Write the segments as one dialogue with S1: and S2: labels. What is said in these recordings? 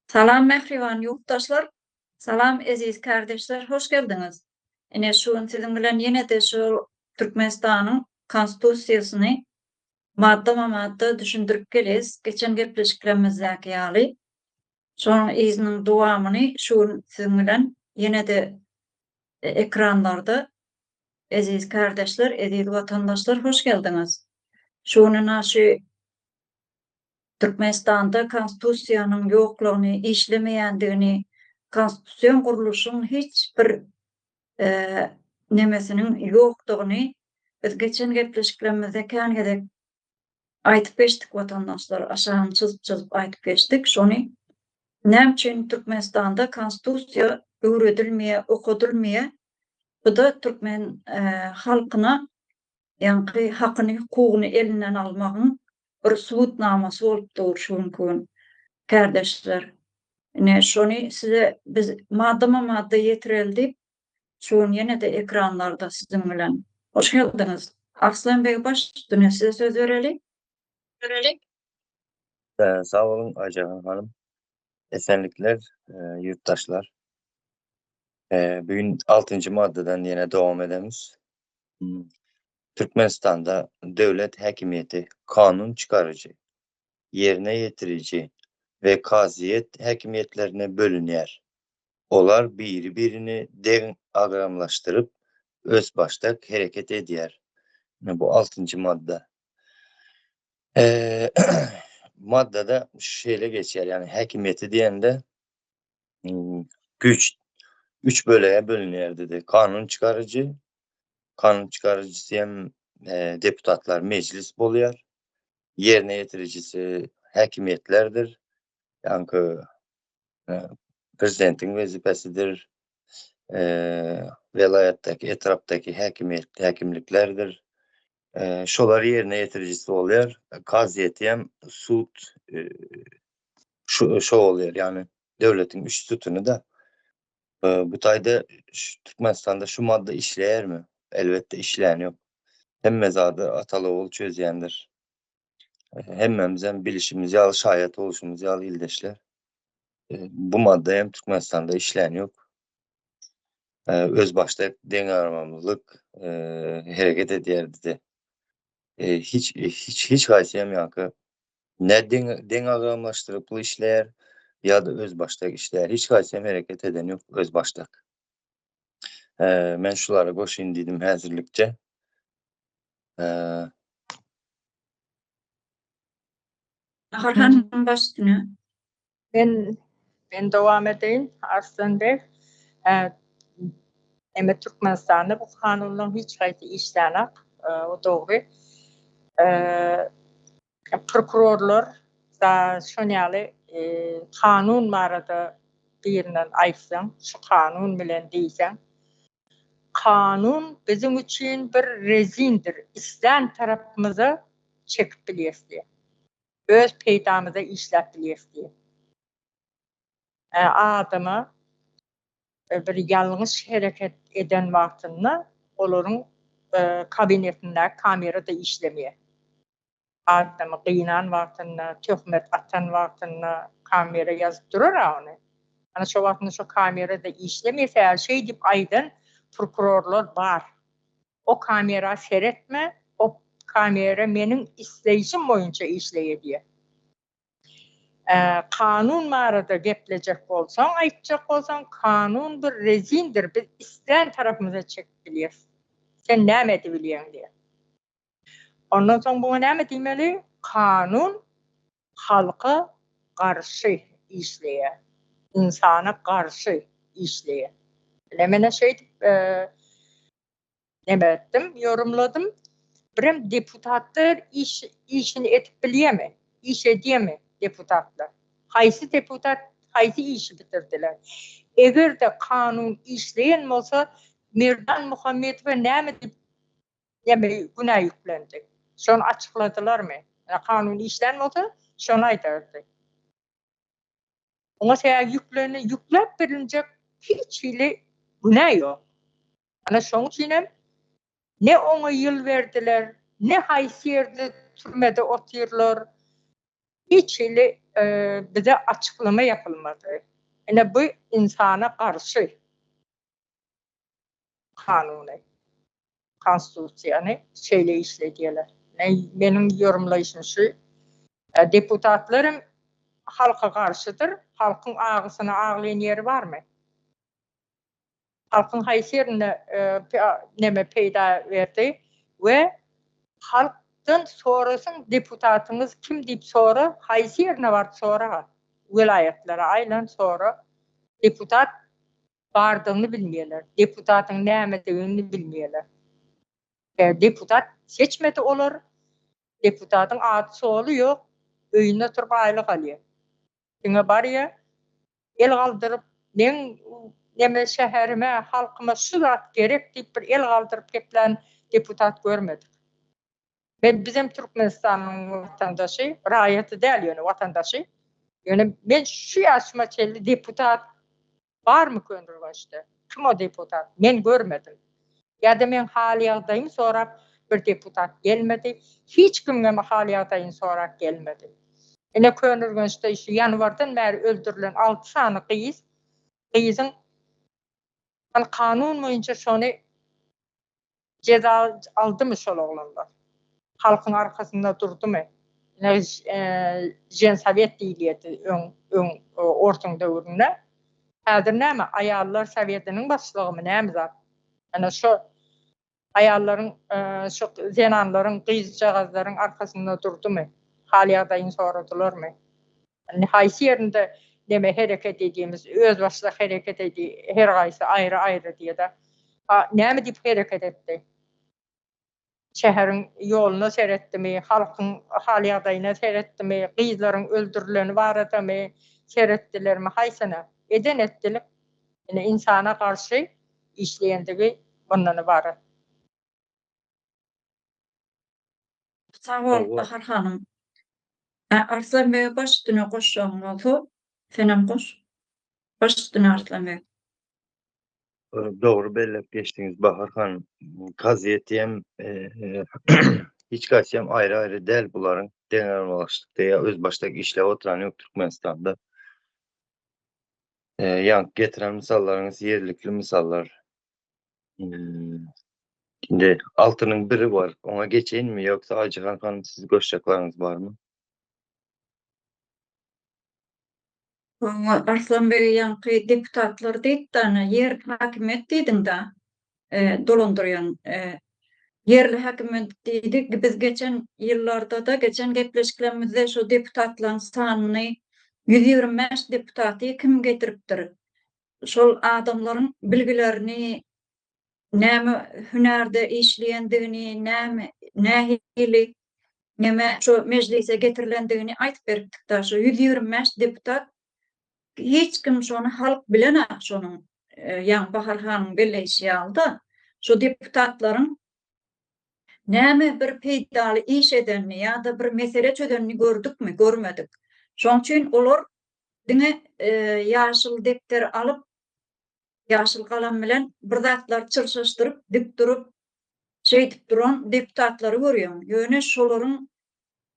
S1: Salam mähriban ýurtdaşlar, salam eziz kärdeşler hoş geldiňiz. Ine şu gün siziň bilen ýene-de şu Türkmenistanyň Konstitusiýasyny maddama-madda düşündirip geleris. Geçen gepleşiklerimizdäki ýaly. Şonuň yzynyň dowamyny şu gün siziň bilen ýene-de ekranlarda eziz kärdeşler, eziz watandaşlar hoş geldiňiz. Şu gün ina şu Türkmenistanda Konstitusiýanyň ýoklugyny, işlemeýändigini, konstitusion gurluşyň hiç bir nemesiniň ýokdugyny biz geçen gepleşiklerimizde kän gezek aýdyp geçdik watandaşlar, aşagyny çyzyp-çyzyp aýdyp geçdik. Şony näme üçin Türkmenistanda Konstitusiýa öwredilmeýär, okadylmaýar? Bu-da türkmen halkyna Ýaňky hakyny, hukugyny elinden almagyň bir subutnamasy bolup dur şu günki gün, kärdeşler. Ine, şony size biz maddama-madda ýetireli diýip, şu gün ýene-de ekranlarda siziň bilen. Hoş geldiňiz. Arslan beg baş üstüne size söz bereli.
S2: Bereli. Sag boluň Aýjahan hanym. Esenlikler, ýurtdaşlar. Bu gün altynjy maddadan ýene dowam edemiz. Türkmenistanda döwlet häkimiýeti kanun çykaryjy, ýerine ýetiriji we kazyýet häkimiýetlerine bölünýär. Olar biri-birini deňagramlaşdyryp, özbaşdak hereket edýär. Ine, bu altynjy madda. Maddada şeýle geçýär, ýagny häkimiýeti diýende güýç üç bölege bölünýär dedi. Kanun çykaryjy, kanun çykaryjysy hem e, deputatlar mejlis bolýar. Ýerine ýetirijisi häkimiýetlerdir. Ýaňky e, prezidentiň wezipesidir. E, welaýatdaky, etrapdaky häkimiýet, häkimliklerdir. E, şolar ýerine ýetirijisi bolýar. Kazyýeti hem sud e, şu şo bolýar. Ýagny döwletiň üç sütüni-de. Bu taýda Türkmenistanda şu madda işleýärmi? Elbetde işleýän ýok. Hemme zady ataly-ogul çözýändir. Hemmämizem bilişimiz ýaly, şaýat bolşumyz ýaly ildeşler. Bu madda hem Türkmenistanda işleýän ýok. Özbaşdak deňagramlylyk hereket edýär diýdi. Hiç hiç hiç haýsy hem ýaňky Ne deň deňagramlaşdyryply işleýär ýa-da özbaşdak işleýär. Hiç haýsy hem hereket eden ýok özbaşdak. Men şulary goşaýyn diýdim häzirlikçe.
S1: Nahar hanym baş üstüne.
S3: Men men dowam edeýin Arslan beg. Eme Türkmenistanda bu kanunlaryň hiç haýsy işlänak. O dogry. Prokurorlar da şon ýaly kanun barada birinden aýtsaň, şu kanun bilen diýseň, kanun biziň üçin bir rezindir, islän tarapymyza çekip bilýäs diýýär. Öz peýdamyza işläp bilýäs diýýär. Adama bir ýalňyş hereket eden wagtynda olaryň kabinetindäki kamera-da işlemeýär. Adamy gynan wagtynda, töhmet atan wagtynda kamera ýazyp durar-a ony. Ana şo wagtynda şo kamera-da işlemese, şeý diýip aýdan prokurorlar bar. O kamera seretme, o kamera meniň isleýşim boýunça işleýär diýýär. Kanun barada geplejek bolsaň, aýtjak bolsaň, kanun bir rezindir, biz islän tarapymyza çekip bilýäris. Sen näme edibilýäň diýýär. Ondan soň buňa näme diýmeli? Kanun halka garşy işleýär. Ynsana garşy işleýär. Ine menä şeýdip Neme etdim, ýorumladym. Birem deputatlar iş işini edip bilýärmi? Iş edýärmi deputatlar? Haýsy deputat haýsy işi bitirdiler? Eger-de kanun işleýän bolsa, Merdan Muhammedowa näme diýip näme günä ýüklendi? Şony açykladylarmy? Kanun işlän bolsa, şony aýdardy. Oňa sebäbi ýükleni ýükläp bilinjek hiç hili günä ýok. Ana şoň üçin hem ne oňa ýyl berdiler, ne haýsy ýerde türmede otyrlar. Hiç hili. bize açyklama ýapylmady. Ine bu ynsana garşy kanuny, konstitusiýany şeýle işledýärler. Meniň ýorumlaýşym şu. Deputatlar hem halka garşydyr. Halkyň agysyna aglaýan ýeri barmy? Halkyň haýsy ýerinde neme peýda berdi we halkdan sorasyň deputatyňyz kim diýip sora haýsy ýerine baryp sora welaýatlara aýlan sora deputat bardygyny bilmeýärler deputatyň nämedigini bilmeýärler deputat seçmedi olar deputatyň ady soly ýok öýünde oturyp aýlyk alýar diňe barýar El galdyryp, meň neme şäherime, halkyma şu zat gerek diýip bir el galdyryp geplän deputat görmedik. Men bizem Türkmenistanyň watandaşy, raýaty däl ýöne watandaşy. Ýöne men şu ýaşyma çenli deputat barmy Köneürgençde? Kim o deputat? Men görmedim. Ýa-da meň hal-ýagdaýymy sorap bir deputat gelmedi. Hiç kimiňem hal-ýagdaýyny sorap gelmedi. Ine Köneürgençde şu ýanwardan bäri öldürilen alty sany gyz, gyzyň hany kanun boýunça şony jeza aldymy şol oglanlar? Halkyň arkasynda durdumy? Ine Žensowet diýilýärdi öň öň orsuň döwründe. Häzir näme aýallar sowetiniň başlygymy näme zat? Ine şo aýallaryň şo zenanlaryň gyzjagazlaryň arkasynda durdumy? Hal ýagdaýyny soradylarmy? Indi haýsy ýerinde neme hereket edýämiz özbaşdak hereket edi her gaýsy aýry aýry diýeda. Ha näme diýip hereket etdi? Şäheriň ýoluna seretdimi, halkyň hal-ýagdaýyna seretdimi, gyzlaryň öldürileni baradamy seretdilermi, haýsyna? Eden etdilik, ine, ynsana garşy işleýändigi mundan ybarat.
S1: Sag bol, Bahar hanym. Arslan bege baş üstüne goşjagyň bolsa, senem goş. Baş üstüne Arslan beg.
S2: Dogry belläp geçdiňiz Bahar hanym. Kazyýeti hem hiç haýsy hem aýry-aýry däl bularyň deňagramlaşlykda ýa özbaşdak işläp oturan ýok Türkmenistanda. Ýaňky getiren mysallaryňyz ýerlikli mysallar. Indi altynyň biri bar. Oňa geçeýinmi ýogsa Aýjahan hanym siz goşjaklaryňyz barmy?
S1: Oňa Arslan beg ýaňky deputatlar diýipdi ana ýer häkimiýet diýdiňda dolandyrýan ýerli häkimiýet diýdi biz geçen ýyllardada geçen gepleşiklerimizde şo deputatlaryň sanyny 125 deputaty kim getiripdir şol adamlaryň bilgilerini näme hünärde işleýändigini, näme, nähili neme şo mejlise getirilendigini aýdyp beripdik-de, şo 125 deputat hiç kim şony halk bilen-ä şonuň ýaňy Bahar hanyň belleýşi ýaly-da, şo deputatlaryň näme bir peýdaly iş edenini ýa-da bir mesele çözenini gördükmi? Görmedik. Şoň üçin olar diňe ýaşyl depder alyp, ýaşyl galam bilen bir zatlar çyrşaşdyryp, dik durup, şeýdip duran deputatlary görýäň. Ýöne şolaryň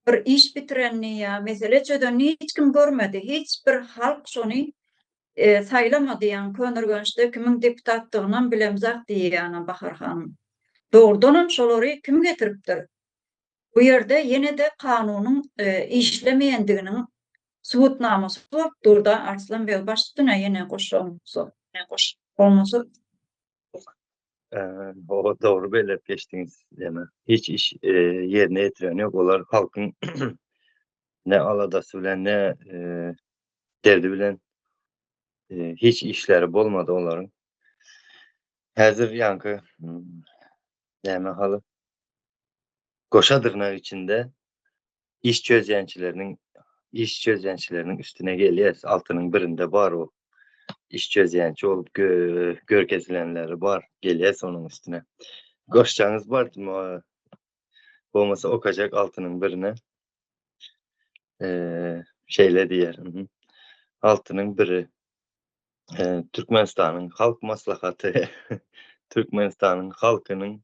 S1: bir iş bitirenini ýa mesele çözenini hiç kim görmedi. Hiç bir halk şony saýlamady. Ýaňy Köneürgençde kimiň deputatdygynam bilemzak diýýän Bahar hanym. Dogrudanam şolary kim getiripdir? Bu ýerde ýene-de kanunyň işlemeýändiginiň subutnamasy bolup dur-da, Arslan beg, baş üstüne ýene goşagyň bolsa, bolmasa.
S2: Hawa, dogry belläp geçdiňiz. Ýöne hiç iş ýerine ýetiren ýok. Olar halkyň ne aladasy bilen, ne derdi bilen hiç işleri bolmady olaryň. Häzir ýaňky näme haly Goşa dyrnak içinde iş çözýänçileriniň iş çözýänçileriniň üstüne gelýäs. Altynyň birinde bar o iş çözýänçi bolup görkezilenleri bar. Gelýäs onuň üstüne. Goşjaňyz bardymy? Bolmasa okajak altynyň birine. Şeýle diýer. Altynyň biri. Türkmenistanyň Halk Maslahaty Türkmenistanyň halkynyň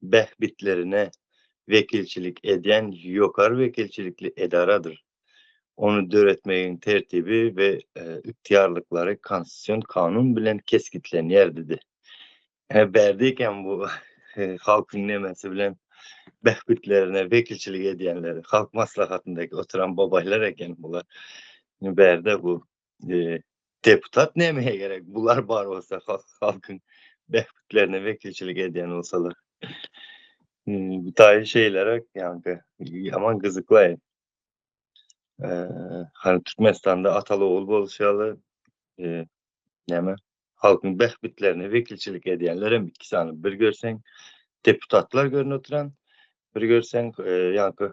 S2: bähbitlerine wekilçilik edýän ýokary wekilçilikli edaradyr. Ony döretmegiň tertibi we ygtyýarlyklary Konstitusion kanun bilen kesgitlenýär diýdi. Bärde eken bu halkyň nemesi bilen bähbitlerine wekilçilik edýänleri, halk maslahatyndaky oturan babaýlar eken bular. Bärde bu deputat nämeye gerek? Bular bar bolsa halkyň bähbitlerine wekilçilik edýän bolsalar. Bu taýy şeýleräk ýaňky ýaman gyzykly. Hany Türkmenistanda ataly ogul bolşy ýaly näme halkyň bähbitlerine wekilçilik edýänler hem iki sany bir görseň deputatlar görünip oturan bir görseň ýaňky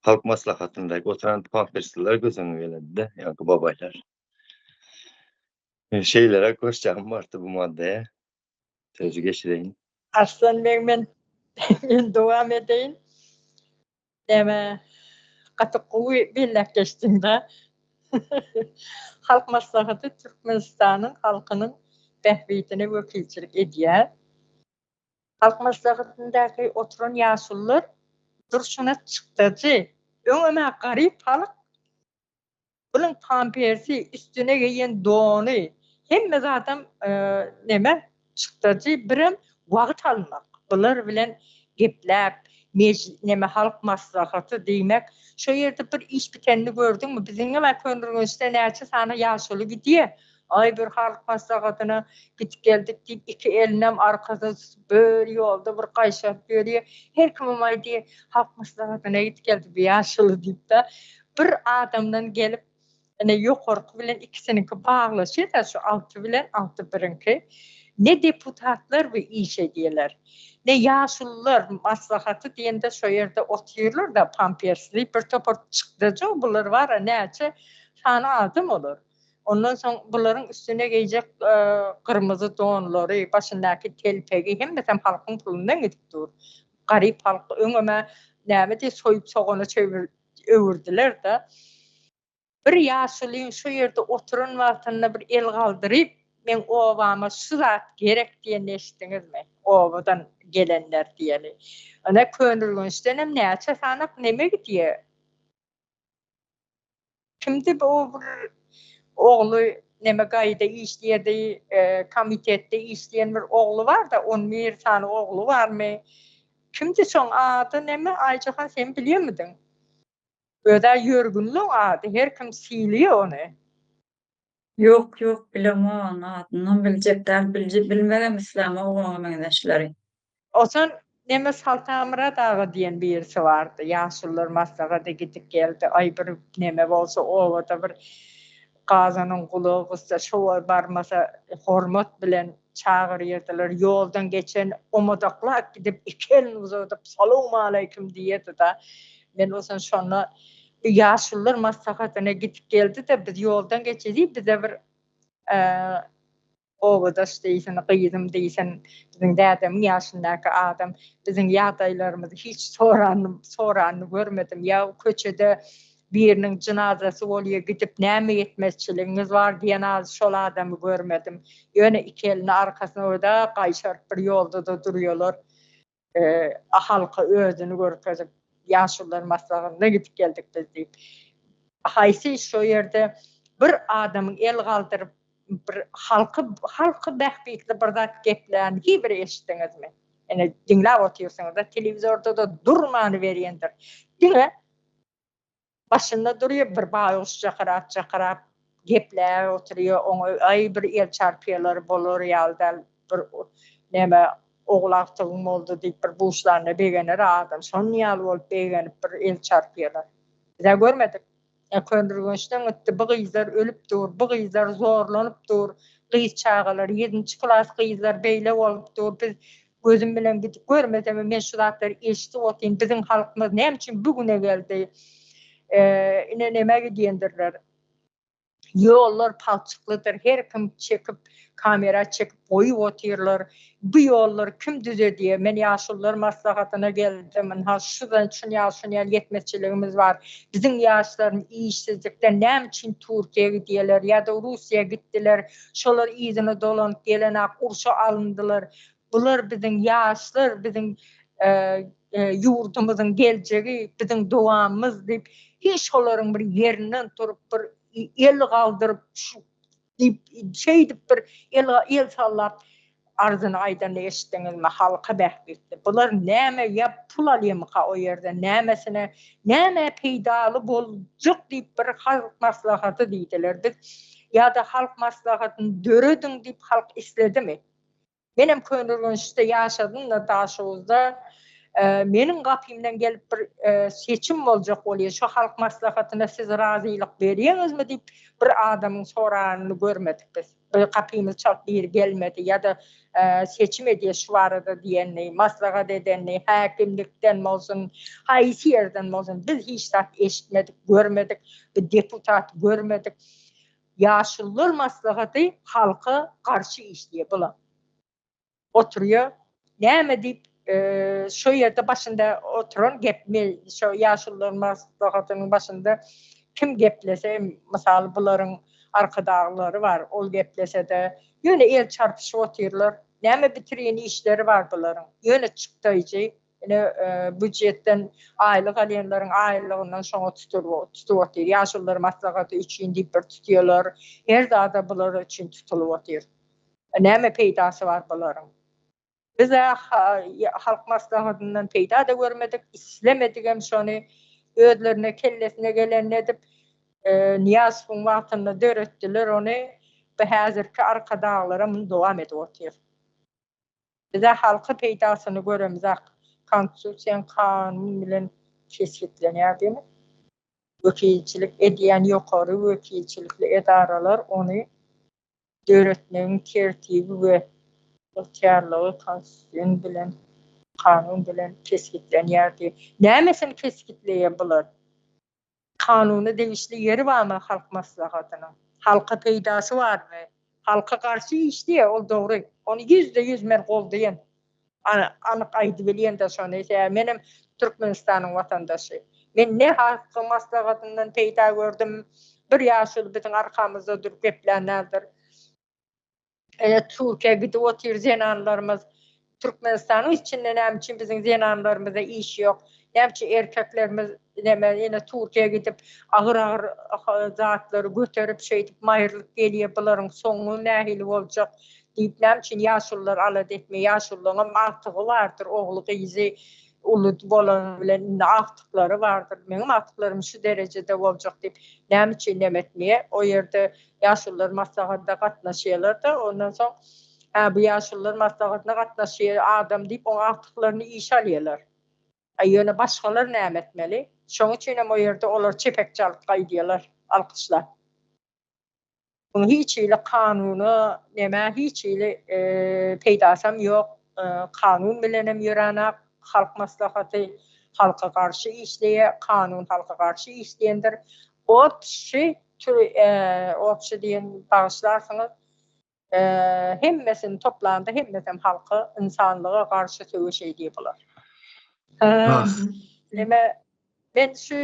S2: halk maslahatynda oturan pampersliler göz öňüňe geledi-de ýaňky babaýlar. Şeýleräk goşjagym bardy bu maddaya. Sözi geçireýin.
S3: Arslan beg men men dowam edeýin. Näme gaty gowy belläp geçdiňdä. Halk Maslahaty Türkmenistanyň halkynyň bähbidine wekilçilik edýär. Halk Maslahatyndaky oturan ýaşulular durşuna çykdajy. Öňem-ä garyp halk Bunuň pampersi, üstüne geýen dony, hemme zadam neme, çykdajy, birem wagt almak. Bular bilen gepläp, mej neme halk maslahaty diýmek, şo ýerde bir iş bitenini gördüňmi? Biziňem-ä Köneürgençde näçe sany ýaşuly gidýä. Aý bir halk maslahatyna gidip geldik diýip, iki elinem arkasyna tutup, bir ýolda bir gaýşaryp ýörýä. Her kimem aýdýa, halk maslahatyna gidip geldi bu ýaşuly diýip-de. Bir adamdan gelip, ine ýokarky bilen ikisiniňki baglaşýar-da, şu alty bilen alty biriňki. Ne deputatlar bu iş edýärler, ne ýaşulular maslahaty diýende şo ýerde otyrlar-da pampersli bir topar çykdajy bular bar-a näçe sany adam olar. Ondan soň bularyň üstüne geýjek gyrmyzy donlary, başyndaky telpegi hemmesem halkyň pulundan gidip dur. Garyp halk öňem-ä näme diýip soýup sogana öwürdiler-de. Bir ýaşulyň şo ýerde oturan wagtynda bir el galdyryp, meň obama şu zat gerek diýenini eşitdiňizmi? Obadan gelenler diýeni. Ine Köneürgençdenem näçe sanak neme gidýär. Kimdi bu bir ogly neme gaýda işleýärdi, komitetde işleýän bir ogly barda, on bir sany ogly barmy? Kimdi şoň ady neme Aýjahan sen bilýärmidiň? Özä ýörgünli oň ady, her kim sylaýar ony.
S1: Ýok ýok bilemok oň adynam biljek däl bilmegem islämok oňa meňzeşleri.
S3: Osan neme Saltamyrat aga diýen birisi bardy ýaşulular maslahata gidip geldi aý bir neme bolsa obada bir gazanyň gulagy gyssa şowa barmasa hormat bilen çagyrýardylar ýoldan geçen omadaklap gidip iki elini uzadyp salowmaleýkim diýerdi-da men bolsa şonda Ýaşulular maslahatyna gidip geldi-de, biz ýoldan geçeli, bize bir obadaş diýsin, gyzym diýsin, biziň dädemiň ýaşyndaky adam biziň ýagdaýlarymyzy hiç soranyny, soranyny görmedim. Ýa köçede biriniň jynazasy bolýar, gidip näme ýetmezçiligiňiz bar diýen az şol adamy görmedim. Ýöne iki elini arkasyna goýda gaýşaryp bir ýolda-da durýarlar. Halka özüni görkezip, ýaşulular maslahatyna gidip geldik biz diýip. Haýsy şo ýerde bir adamyň el galdyryp, bir halky halky bähbitli bir zat geplän hiç bir eşitdiňizmi? Ine diňläp otyrsyňyz-da, telewizorda-da durmany berýändir. Diňe Başynda durýar bir baýguş jakyrap-jakyrap gepläp oturýar, oňa aý bir el çarpýarlar bolar ýaly däl, bir näme ogul agtygyň boldy diýip bir buşlanda begener adam, şonuň ýaly bolup begenip bir el çarpýarlar. Biz-ä görmedik. Ýa Köneürgençden gitdi, bu gyzlar ölüp dur, bu gyzlar zorlanyp dur, gyz çagalar, ýedinji klas gyzlar beýle bolup dur, biz Gözüm bilen gidip görmesemem men şu zatlary eşidip otyryn biziň halkymyz näme üçin bu güne geldi ine nämä gidýändirler ýollar palçyklydyr her kim çekip kamera çekip goýup otyrlar bu ýollary kim düzedýär men ýaşulular maslahatyna geldim ynha şudan şun ýaly şun ýaly ýetmezçiligimiz bar biziň ýaşlarymyz işsizlikden näme üçin Türkiýä gidýärler ýa-da Russiýa gitdiler şolar yzyna dolanyp gelenak urşa alyndylar Bular biziň ýaşlar, biziň ýurdumyzyň geljegi, biziň dowamymyz diýip. Hiç olaryň bir ýerinden turup bir el galdyryp şu diýip şeýdip bir el el sallap arzyny aýdanyny eşitdiňizmi halka bähbitli. Bular näme ýa pul alýamyka o ýerden nämesine nämä peýdaly boljak diýip bir halk maslahaty diýdiler biz ýa-da halk maslahatyny dörediň diýip halk isledimi? Menem Köneürgençde ýaşadym-da, Daşoguzda. Meniň gapymdan gelip bir seçim boljak bolýar, şu halk maslahatyna siz razylyk berýäňizmi diýip bir adamyň soranyny görmedik biz. Bir gapymyzy çalyp biri gelmedi ýa-da seçim edýäs şu barada diýenini, maslahat edenini, häkimlikden bolsun, haýsy ýerden bolsun biz hiç zat eşitmedik, görmedik, bir deputat görmedik. Ýaşulular maslahaty halka garşy işleýär bular. Oturýar. Näme diýip şo ýerde başynda oturan gep şo ýaşulular maslahatynyň başynda kim geplese mysal bularyň arkadaglary bar ol geplesede ýöne el çarpyşyp otyrlar. Näme bitiren işleri bar bularyň. Ýöne çykdaýjy Ine, býujetden aýlyk alýanlaryň aýlygyndan şoňa tutup otyr. Ýaşulular maslahaty üçin diýip bir tutýarlar. Her zada bular üçin tutulyp otyr. Näme peýdasy bar bularyň? Biz-ä Halk maslahatyndan peýda-da görmedik, islemedigem şony. Özlerine kellesine gelenini edip, Nyýazowyň wagtynda döretdiler ony. Bu häzirki arkadaglaram muny dowam edip otyr. Bize halka peýdasyny göremzak. Konstitusiýaň kanun bilen kesgitlenýär diýmek. Wekilçilik edýän ýokary wekilçilikli edaralar ony döretmegiň tertibi we ygtyýarlygy konstitusion bilen kanun bilen kesgitlenýär diýip. Nämesini kesgitleýär bular? Kanuna degişli ýeri barmy Halk Maslahatynyň? Halka peýdasy barmy? Halka garşy işleýär, ol dogry. Ony ýüzde-ýüz men goldaýan. Anyk aýdybilýän-de şony. Sebäbi menem Türkmenistanyň watandaşy. Men ne Halk Maslahatyndan peýda gördüm, bir ýaşuly biziň arkamyzda durup geplän däldir. Ene Türkiýä gidip otyr zenanlarymyz. Türkmenistanyň içinde näme üçin biziň zenanlarymyza iş ýok? Näme üçin erkeklerimiz neme ene Türkiýä gidip agyr agyr zatlary göterip şeýdip maýrylyp gelýär bularyň soňy nähili boljak diýip näme üçin ýaşulular alada etmeýär? Ýaşulularyňam agtygy bardyr ogly gyzy uly bolany bilen indi agtyklary bardyr. Meňem agtyklarym şu derejede boljak diýip näme üçin neme etmeýär? O ýerde Ýaşulular maslahatyna gatnaşýarlar-da, ondan soň, Hä, bu ýaşulular maslahatyna gatnaşýar adam diýip, oň agtyklaryny işe alýarlar. A ýöne başgalar näme etmeli? Şoň üçinem o ýerde olar çepek çalyp gaýdýarlar, alkyşlap. Muň hiç hili kanuna, nämä hiç hili peýdasam ýok. Kanun bilenem ýöränak Halk maslahaty halka garşy işleýär, kanun halka garşy işleýändir. Obşi obşi diýen bagyşlarsyňyz hemmesini toplanda hemmesem halka ynsanlyga garşy söweş edýär bular. Neme men şu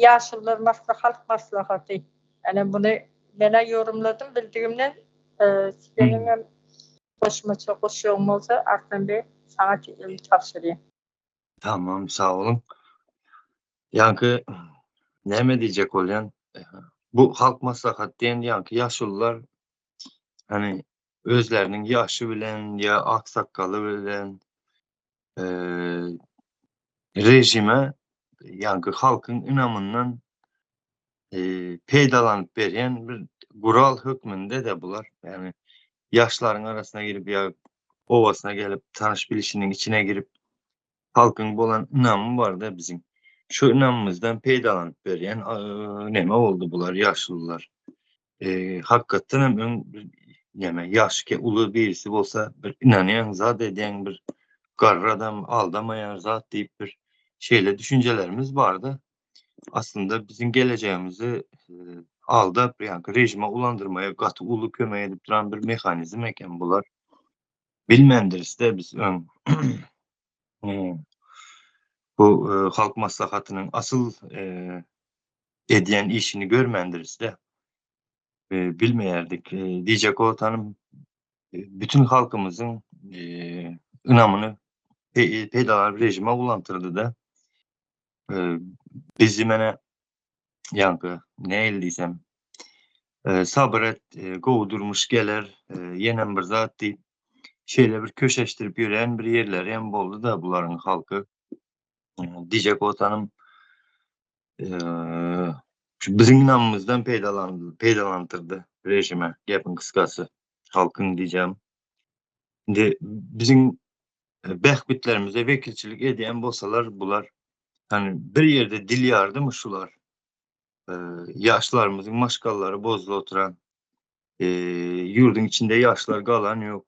S3: ýaşulular masla halk maslahaty ene muny menä ýorumladym bildigimden seniňem goşmaça goşjagyň bolsa Arslan beg saňa tabşyrýan.
S2: Tamam sag boluň. Ýaňky näme diýjek bolýan? Bu halk maslahat diýen ýaňky ýaşulular hani özleriniň ýaşy bilen ýa aksakgaly bilen režime ýaňky halkyň ynamyndan peýdalanyp berýän bir gural hökmünde-de bular. Ýagny ýaşlaryň arasyna girip ýa obasyna gelip tanyş bilişiniň içine girip halkyň bolan ynamy barda biziň. Şu ynamymyzdan peýdalanyp berýän neme boldy bular ýaşulular. Hakykatdan hem öň neme ýaşy uly birisi bolsa bir ynanýaň zat edýäň bir garry adam aldamaýar zat diýip bir şeýle düşünjelerimiz bardy. Aslynda biziň gelejegimizi aldap ýa režime ulandyrmaga gaty uly kömek edip duran bir mehanizm eken bular. Bilmändiris-de biz öň. Bu Halk Maslahatynyň asyl edýän işini görmändiris-de. Bilmeýärdik. Diýjek bolsanym, bütün halkymyzyň ynamyny peýdalanyp režime ulantyrdy-da. Bizi mene. Ýaňky nähili diýsem, sabyr et, gowy durmuş geler, ýenem bir zat diýip, şeýle bir köşeşdirip ýören bir ýerleri hem boldy-da bularyň halky. Diýjek bolsanym, şu biziň ynamymyzdan peýdalandy, peýdalantyrdy režime, gepiň gysgasy, halkyň diýjegim. Indi biziň bähbitlerimize wekilçilik edýän bolsalar bular hani bir ýerde dil ýardymy şular? Ýaşlarymyzyň maşgalalary bozulyp oturan, ýurduň içinde ýaşlar galan ýok.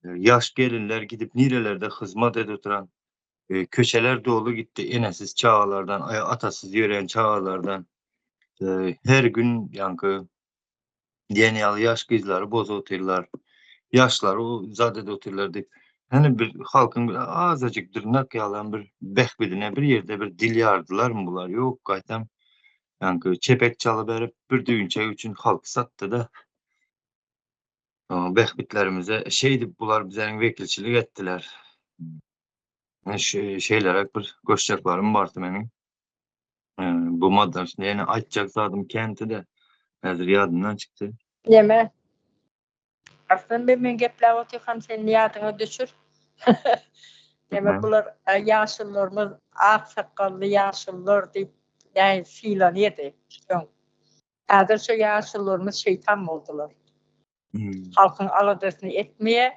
S2: Ýaş gelinler gidip nirelerde hyzmat edip oturan, köçeler doly gitdi enesiz çagalardan, atasyz ýören çagalardan. Her gün ýaňky diýen ýaly ýaş gyzlary bozup otyrlar. Ýaşlary zat edip otyrlar diýip. Hany bir halkyň bir azajyk dyrnak ýalam bir bähbidine bir ýerde bir dil ýardylarmy bular? Ýok, gaýtam ýaňky çepek çalyberip bir düwünçek üçin halky satdy-da. Bähbitlerimize şeýdip bular bizeniň wekilçilik etdiler. Şeýleräk bir goşjaklarym bardy meniň. Bu madda üstünde ýene aýtjak zadym känti-de, häzir ýadymdan çykdy.
S3: Neme? Arslan beg men gepläp otyrkam sen ýadyňa düşür. Neme bular ýaşulularymyz ak sakgally ýaşulular diýip nähili sylanýardy öň. Häzir şo ýaşulularymyz şeýtan boldular. Halkyň aladasyny etmeýär,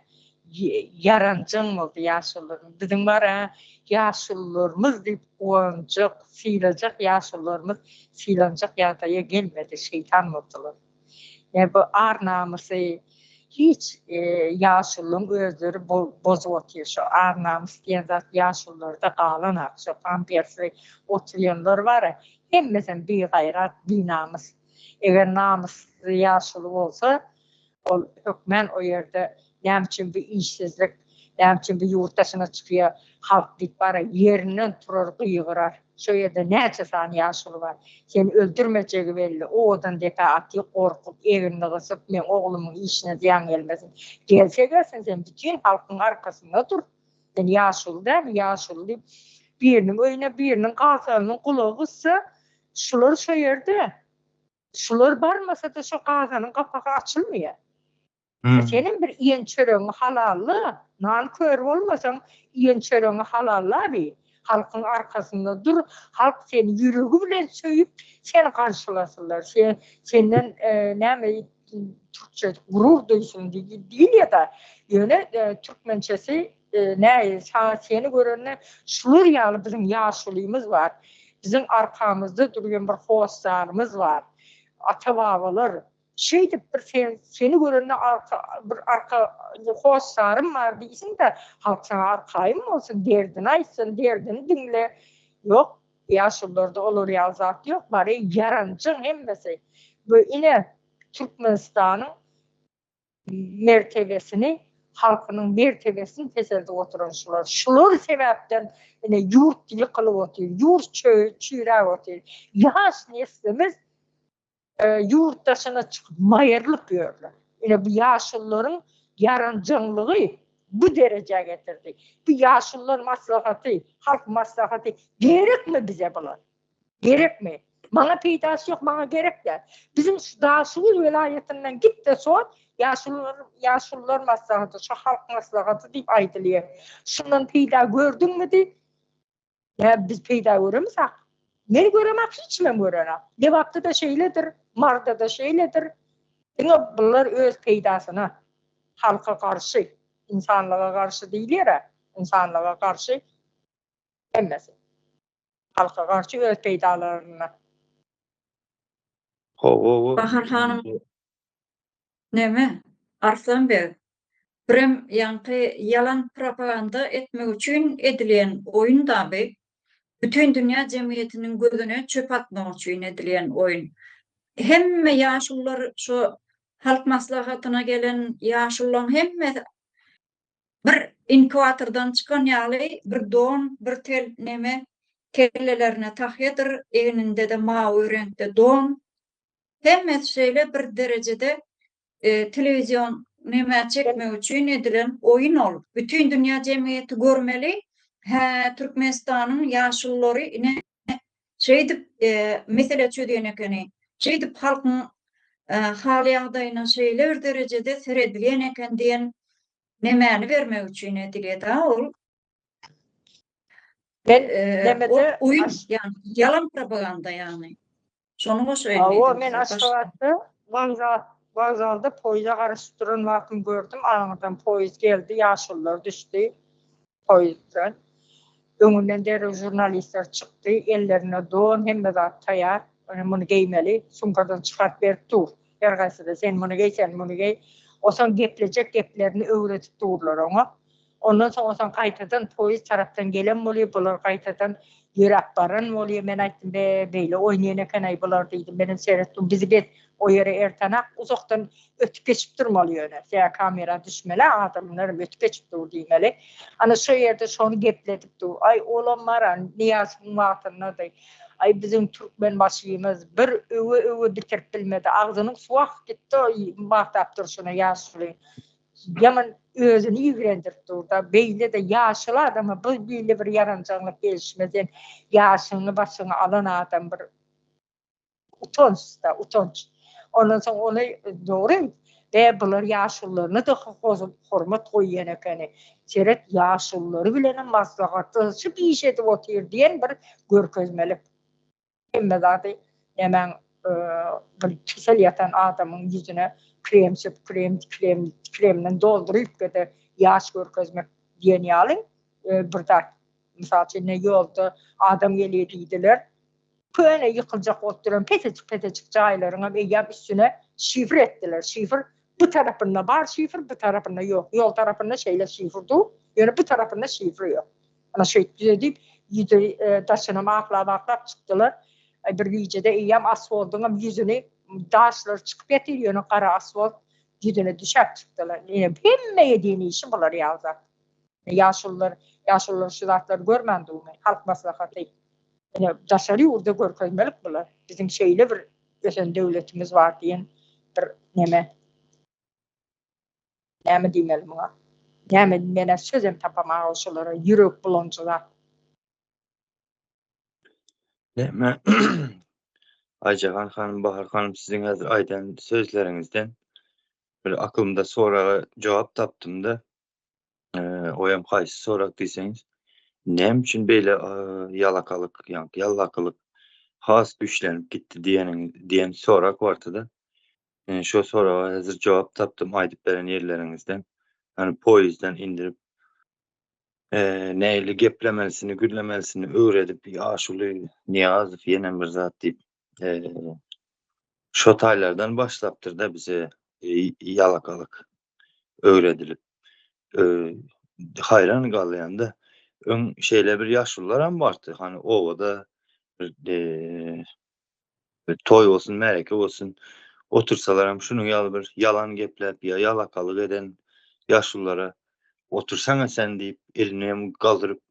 S3: ýaranjaň boldy ýaşulularymyz. Biziň bar-a ýaşulularymyz diýip guwanjak, sylajak ýaşulularymyz sylanjak ýagdaýa gelmedi, şeýtan boldular. Ýa bu ar-namysy hiç ýaşululyň özleri bozup otyr. Şo ar-namys diýen zat ýaşulularda galanak. Şo pampersli oturýanlar bar-a, hemmesem bigaýrat, binamys. Eger namysly ýaşuly bolsa, ol hökmän o ýerde näme üçin bu işsizlik, näme üçin bu ýurt daşyna çykýar halk diýip bara ýerinden turar gygyrar. Şo ýerde näçe sany ýaşuly bar. Seni öldürmejegi belli. Owadan depä atyp gorkup, egnini gysyp, meň oglumyň işine zyýan gelmesin. Gelse gelsin sen bütin halkyň arkasynda dur. Sen ýaşuly dälmi, ýaşuly diýip biriniň öýüne biriniň gazanynyň gulagy gyssa, Şular şo ýerde. Şular barmasa-da şo gazanyň gapagy açylmaýar. Senem bir iýen çöregiňi halalla, nankör bolmasaň, iýen çöregiňi halalla bi. Halkyň arkasynda dur, halk seni ýüregi bilen söýüp, seni garşylasynlar. Sen senden näme türkçe gurur duýsun diýilýär-de. Ýöne türkmençesi Nähili saňa seni görende şular ýaly biziň ýaşulymyz bar. Biziň arkamyzda durýan bir hossarymyz bar. Ata-babalar şeýdip bir sen seni görende arka bir arka hossarym bar diýsin-de, halk saňa arkaýyn bolsun, derdini aýtsyn, derdini diňle. Ýok, ýaşulularda olar ýaly zat ýok, bary ýaranjaň hemmesi. Bu ine Türkmenistanyň mertebesini, halkynyň mertebesini peseldip oturan şular. Şular sebäpden ine ýurt ýykylyp otyr, ýurt çüýräp otyr. Ýaş neslimiz ýurt daşyna çykyp maýrylyp ýörler. Ine bu ýaşulularyň ýaranjaňlygy bu derejä getirdi. Bu ýaşulular maslahaty, halk maslahaty gerekmi bize bular? Gerekmi? Maňa peýdasy ýok, maňa gerek däl. Biziň şu Daşoguz welaýatyndan git-de sor, ýaşulular, ýaşulular maslahaty, şu halk maslahaty diýip aýdylýar. Şundan peýda gördüňmi diý. Ýa biz peýda göremizak. Men göremok, hiç kimem görenok. Lebapda-da şeýledir, Maryda-da şeýledir. Diňe bular öz peýdasyna, halka garşy, ynsanlyga garşy diýilýär-ä, ynsanlyga garşy hemmesi. Halka garşy öz peýdalaryna.
S2: Hawa.
S1: Bahar hanym neme Arslan beg birem ýaňky ýalan propaganda etmek üçin edilýän oýun da bi bütin dünýä jemgyýetiniň gözüne çöp atmak üçin edilýän oýun hemme ýaşulular şo halk maslahatyna gelen ýaşululaň hemmesi Bir inkubatordan çykan ýaly bir don, bir tel neme, kellelerine tahýadyr, egninde-de mawy reňkde don. Hemmesi şeýle bir derejede telewizion nemä çekmek üçin edilen oýun ol. Bütin dünýä jemgyýeti görmeli, hä, Türkmenistanyň ýaşululary ine. Şeýdip mesele çözýän ekeni. Şeýdip halkyň hal-ýagdaýyna şeýle bir derejede seredilýän eken diýen nemäni bermek üçin edilýär-dä ol.
S3: Men nemede
S1: oýun, ýagny ýalan propaganda ýagny. Şony goşaýyn
S3: Hawa, men Aşgabatda wokzal wokzalda poýeza garaşyp duran wagtym gördüm, aňyrdan poýez geldi, ýaşulular düşdi poýezden. Öňünden derrew žurnalistler çykdy, ellerinde don, hemme zat taýýar. Ine muny geýmeli, sumkadan çykaryp berip dur. Her haýsy-da sen muny geý, sen muny geý. Osaň geplejek geplerini öwredip durlar oňa. Ondan soň onsoň gaýtadan poýez tarapdan gelen bolýar, bular gaýtadan ýöräp baran bolýar. Men aýtdym, Be, beýle oýnaýan eken-aý bular diýdim. Menem seretdim, bizi gez o ýere ertenak uzakdan ötüp geçip durmaly ýöne. Sebäbi kamera düşmeli, adamlaram ötüp geçip dur diýmeli. Ana şo ýerde şony gepledip dur. Aý, olam bar-a, Nyýazowyň wagtyndady. Aý, biziň Türkmenbaşymyz bir öwe-öwe bitirip bilmedi. Agzynyň suwy akyp gitdi o magtap durşuna ýaşuly. Ýaman özüni ýigrendirip dur-da, beýle-de ýaşuly adama bu hili bir ýaranjaňlyk gelişmez, sen ýaşyňy başyňa alan adam bir utanç-da, utanç. Ondan soň ony dogry, be bular ýaşulularyna-da hormat goýýan ekeni, seret ýaşululary bilenem maslahatlaşyp iş edip otyr diýen bir görkezmelik. Hemme zady nämäň bir kesel ýatan adamyň ýüzüne krem sürüp, krem, krem, kremden dolduryp-da ýaş görkezmek diýen ýaly bir zat. Mysal üçin, ine ýolda adam gelýär diýdiler. Köne ýykyljak bolup duran pesejik-pesejik jaýlaryňam eýýäm üstüne şifr etdiler. Şifr bu tarapynda bar şifr, bu tarapynda ýok. Ýol tarapynda şeýle şifr dur, ýöne bu tarapynda şifr ýok. Ana şeýdip düzedip, ýüzi daşynam aklap-aklap çykdylar. Bir gijede eýýäm asfaltyňam ýüzüni daşlar çykyp ýatyr, ýöne gara asfalt ýüzüne düşäp çykdylar. Ine, hemme edýän işi bular ýaly zat. Ýaşulular, ýaşulular şu zatlary görmän durmy? Halk maslahaty. Ine, daşary ýurda görkezmelik bular. Biziň şeýle bir ösen döwletimiz bar diýen bir neme. Näme diýmeli muňa? Näme menä sözem tapamaga şolara ýürek bulanjy zat.
S2: Näme Aýjahan hanym, Bahar hanym siziň häzir aýdan sözleriňizden bir akylymda soraga jogap tapdym-da. Oýam haýsy sorag diýseňiz, näme üçin beýle ýalakalyk, ýaňky ýallakylyk has güýçlenip gitdi diýeniň diýen sorag bardy-da. Men şo soraga häzir jogap tapdym aýdyp beren ýerleriňizden. Ýagny poýezdden indirip nähili geplemelisini, gürlemelisini öwredip ýaşuly Nyýazow ýenem bir zat diýip şo taýlardan başlapdyrda bize ýalakalyk öwredilip. Haýran galýanda öň şeýle bir ýaşulylaram bardy hany obada bir Toý bolsun, märeke bolsun, otursalaram şunuň ýaly bir ýalan gepläp ýa ýalakalyk eden ýaşululara otursaňa sen diýip, elini hem galdyryp,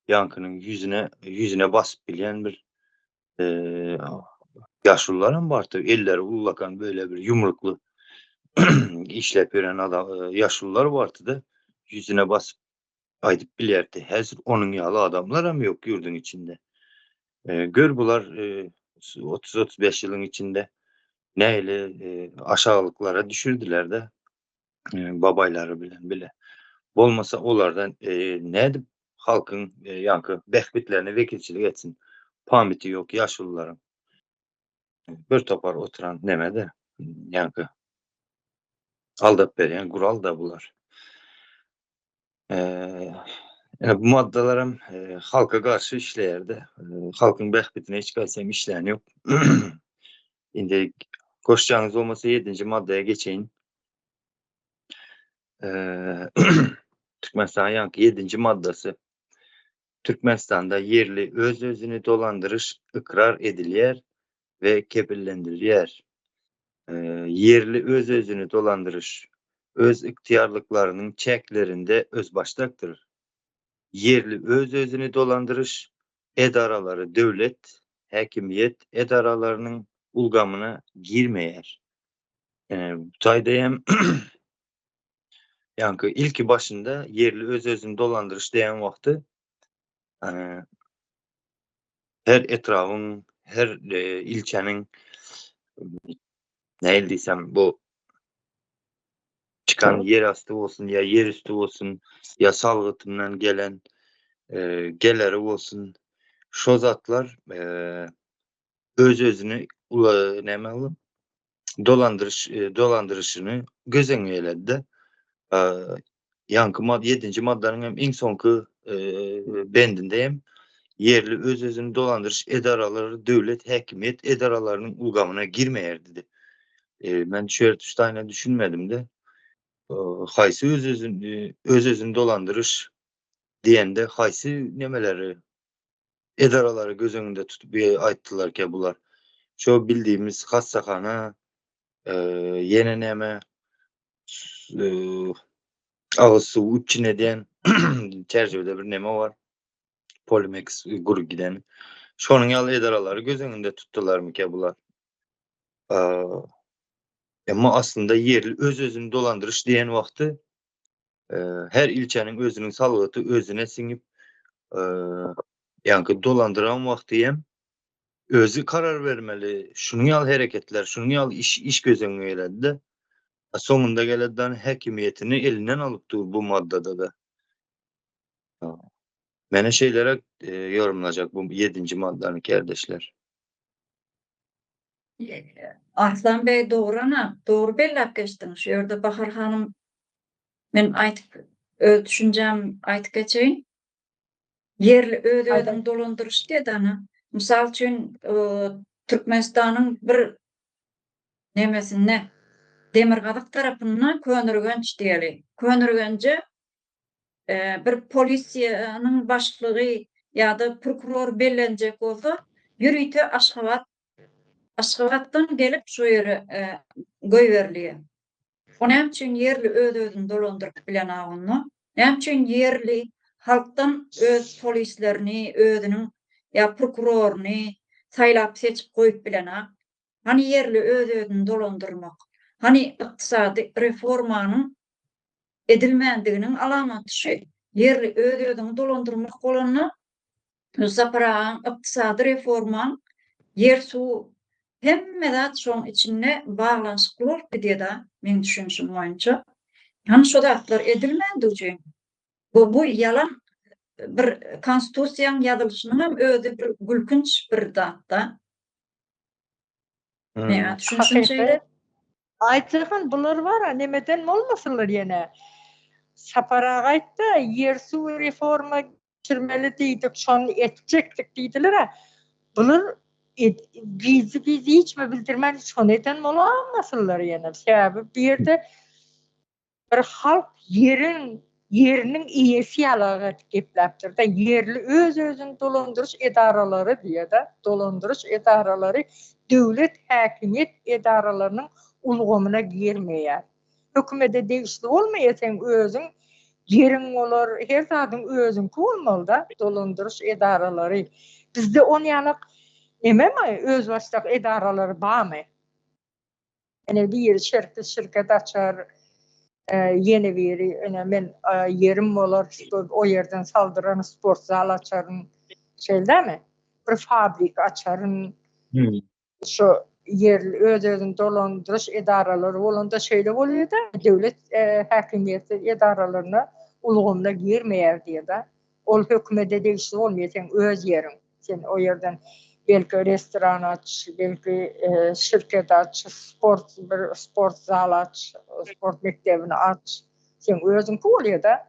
S2: ýaňkynyň ýüzüne ýüzüne basyp bilýän bir ýaşulularam bardy. Elleri ullakan böyle bir ýumrukly işläp ýören adam ýaşulular bardy-da, ýüzüne basyp aýdyp bilýärdi. Häzir onuň ýaly adamlaram ýok ýurduň içinde. Gör bular 30-35 ýylyň içinde nähili aşalyklara düşürdiler-de babaýlary bilen bile. Bolmasa olardan nädip halkyň ýaňky bähbitlerine wekilçilik etsin? Pamyty ýok ýaşulularyň. Bir topar oturan neme-de ýaňky aldap berýän gural-da bular. Ine bu maddalaram halka garşy işleýär-de. Halkyň bähbidine hiç haýsy hem işleýän ýok. Indi goşjagyňyz bolmasa ýedinji maddaya geçeýin. Türkmenistanyň ýaňky ýedinji maddasy Türkmenistanda ýerli öz-özüni dolandyryş ykrar edilýär we kepillendirilýär. Ýerli öz-özüni dolandyryş öz ygtyýarlyklarynyň çäklerinde özbaşdakdyr. Ýerli öz-özüni dolandyryş edaralary döwlet häkimiýet edaralarynyň ulgamyna girmeýär. Bu taýda hem ýaňky ilki başynda ýerli öz-özüni dolandyryş diýen wagty. Her etrabyň, her ilçäniň nähili diýsem bu çykan ýer asty bolsun ýa ýer üsti bolsun ýa salgytyndan gelen geleri bolsun şo zatlar öz-özüni näme dolandyryş dolandyryşyny göz öňüne geledi-de. Ýaňky mad ýedinji maddanyň hem iň soňky bendinde hem ýerli öz-özüni dolandyryş edaralary döwlet häkimiýet edaralarynyň ulgamyna girmeýär diýdi. Men şu ýerde şu taýyna düşünmedim-de. Haýsy öz-özüni öz-özüni dolandyryş diýende haýsy nemeleri edaralary göz öňünde tutup aýtdylarkä bular. Şo bildiğimiz hassahana, ýene näme agyz suw üpjün edýän Çärjewde bir neme bar. Polimex gurup giden. Şonuň ýaly edaralary göz öňünde tutdularmyka bular? Emma aslynda ýerli öz-özüni dolandyryş diýen wagty her ilçäniň özüniň salgyty özüne siňip, ýaňky dolandyran wagty hem özi karar bermeli. Şunuň ýaly hereketler, şunuň ýaly iş iş göz öňüne geledi-de. Soňunda geledi häkimiýetini elinden alyp dur bu maddada-da. Mene şeýleräk ýorumlajak bu ýedinji maddany kärdeşler.
S1: Arslan bey dogry ana, dogry belläp geçdiň. Şu ýerde Bahar hanym men aýtyp öz düşünjämi aýtyp geçeýin. Ýerli öz-özüňi dolandyryş diýdi ana. Mysal üçin Türkmenistanyň bir nemesinde demirgazyk tarapynda Köneürgenç diýeli. Köneürgenje bir polisiýanyň başlygy ýa-da prokuror bellenjek bolsa, ýörite Aşgabat Aşgabatdan gelip şu ýere goýberilýär. O näme üçin ýerli öz-özüni dolandyryp bilenok onda? Näme üçin ýerli halkdan öz polislerini, özüniň ýa prokuroryny saýlap-seçip goýup bilenok? Hany ýerli öz-özüni dolandyrmak? Hany ykdysady reformanyň edilmändiginiň alamaty şu. Ýerli öz-özüňi dolandyrmak bolanda, Sapar agaň ykdysady reformaň ýer-suw hemme zat şoň içinde baglanyşykly bolup gidýär-da, meň düşünişim boýunça. Hany şo zatlar edilmändigi üçin bu bu ýalan bir konstitusiýaň ýazylyşynyňam özi bir gülkünç bir zat-da. Meň düşünişim şeýle.
S3: Aýtjahan bular bara nemeden bolmasynlar ýene. Sapar aga aýtda ýer suw reforma geçirmeli diýdik şony etjekdik diýdiler-ä. Bular gizli gizli hiç kime bildirmän şony eden bolamasynlar ýene. Sebäbi bu ýerde Bir halk ýeriň ýeriniň eýesi ýaly gepläpdir-de, ýerli öz-özüni dolandyryş edaralary diýýär-de, dolandyryş edaralary döwlet häkimiýet edaralarynyň ulgamyna girmeýär. Hökümete degişli bolmaýar, seň özüň ýeriň bolar, her zadyň özüňki bolmaly-da, dolandyryş edaralary. Bizde onýalak nememi, özbaşdak edaralary barmy? Ine biri şertli şirket açar, ýene biri ine men ýerim bolar, o ýerden saldyraryn, sport zal açaryn. Şeýle dälmi? Bir fabrik açaryn. Şu ýerli öz-özüni dolandyryş edaralary bolanda şeýle bolýar-da, döwlet häkimiýeti edaralaryna ulgamyna girmeýär diýýär-de. Ol hökümete degişli bolmaýar, seň öz ýeriň. Sen o ýerden belki restoran aç, belki şirket aç, sport bir sport zal aç, sport mekdebini aç. Seň özüňki bolýar-da.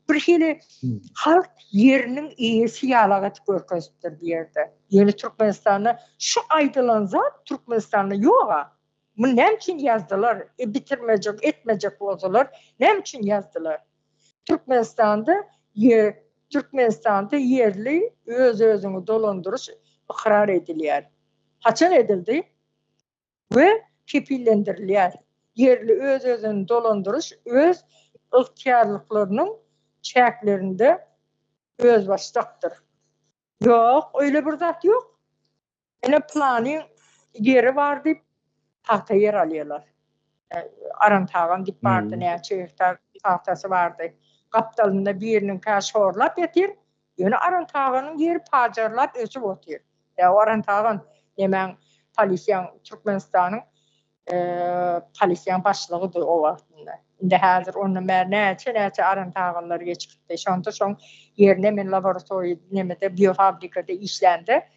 S3: Bir hili halk ýeriniň eýesi ýalak edip görkezipdir bu ýerde. Ýöne Türkmenistanda şu aýdylan zat Türkmenistanda ýog-a. Muny näme üçin ýazdylar? E bitirmejek, etmejek bolsalar näme üçin ýazdylar? Türkmenistanda ýer Türkmenistanda ýerli öz-özüňi dolandyryş ykrar edilýär. Haçan edildi? We kepillendirilýär. Ýerli öz-özüni dolandyryş öz ygtyýarlyklarynyň çäklerinde özbaşdakdyr. Ýok, öýle bir zat ýok. Ine planyň ýeri bar diýip pagta ýer alýarlar. Aran Tagan diýip bardy näçe gektar pagtasy bardy. Gapdalynda biriniňkä şorlap ýatyr. Ýöne Aran Taganyň ýeri pajarlap ösüp otyr. Ýa Aran Tagan nemäň polisiýaň Türkmenistanyň polisiýaň başlygydy o wagtynda. Indi häzir ondan bäri näçe-näçe Aran Taganlar geçip gitdi. Şonda şoň ýerine men laboratoriýa nemede biofabrikada işlände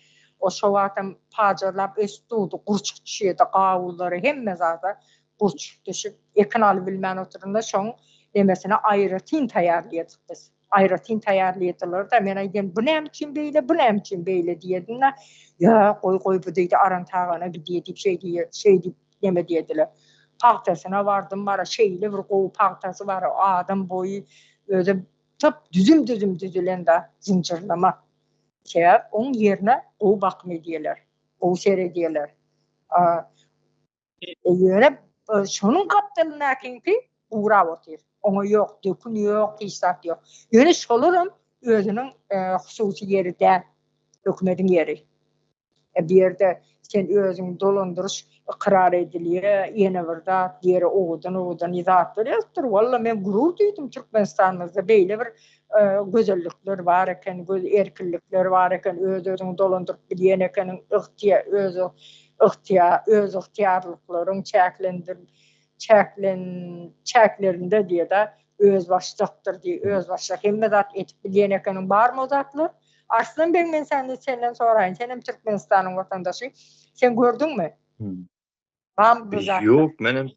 S3: o şo wagtam pajarlap ösüp durdy. Gurçuk düşýärdi gawunlara hemme zada gurçuk düşüp ekin alybilmän oturanda şoň nemesini aýratyn taýýarlaýardyk biz. Aýratyn taýýarlaýardylar-da, men aýdýan, bu näme üçin beýle, bu näme üçin beýle diýerdim-de, Ýa, goý, goý, bu diýdi, Aran Tagana gidýär diýip, şeý diýýär, şeý diýip neme diýerdiler. Pagtasyna bardym, bara şeýle bir gowy pagtasy bar, adam boýy, özem tap düzüm-düzüm düzülen-de, zynjyrlama. Sebäp oň ýerine gowy bakym edýärler, gowy seredýärler. Ýöne şonuň gapdalyndakyňky gurap otyr. Oňa ýok, dökün ýok, hiç zat ýok. Ýöne şolaram özüniň hususy ýeri däl, hökümediň ýeri. Bu ýerde sen özüň dolandyryş ykrar edilýär, ýene bir zat, ýere owadan-owadan zatlar ýazypdyr. Walla men gurur duýdum Türkmenistanymyzda beýle bir gözellikler bar eken, göz erkinlikler bar eken, öz-özüňi dolandyryp bilýän ekeniň, ygtyýar, öz ygtyýar, öz ygtyýarlyklaryň çäklendir, çäklen, çäklerinde diýýär-de, özbaşdakdyr diýýär, özbaşdak hemme zat edip bilýän ekeniň, barmy o zatlar? Arslan beg men senden senden soraýyn, senem Türkmenistanyň watandaşy, sen gördüňmi? Barmy bu zatlar?
S2: Ýok, menem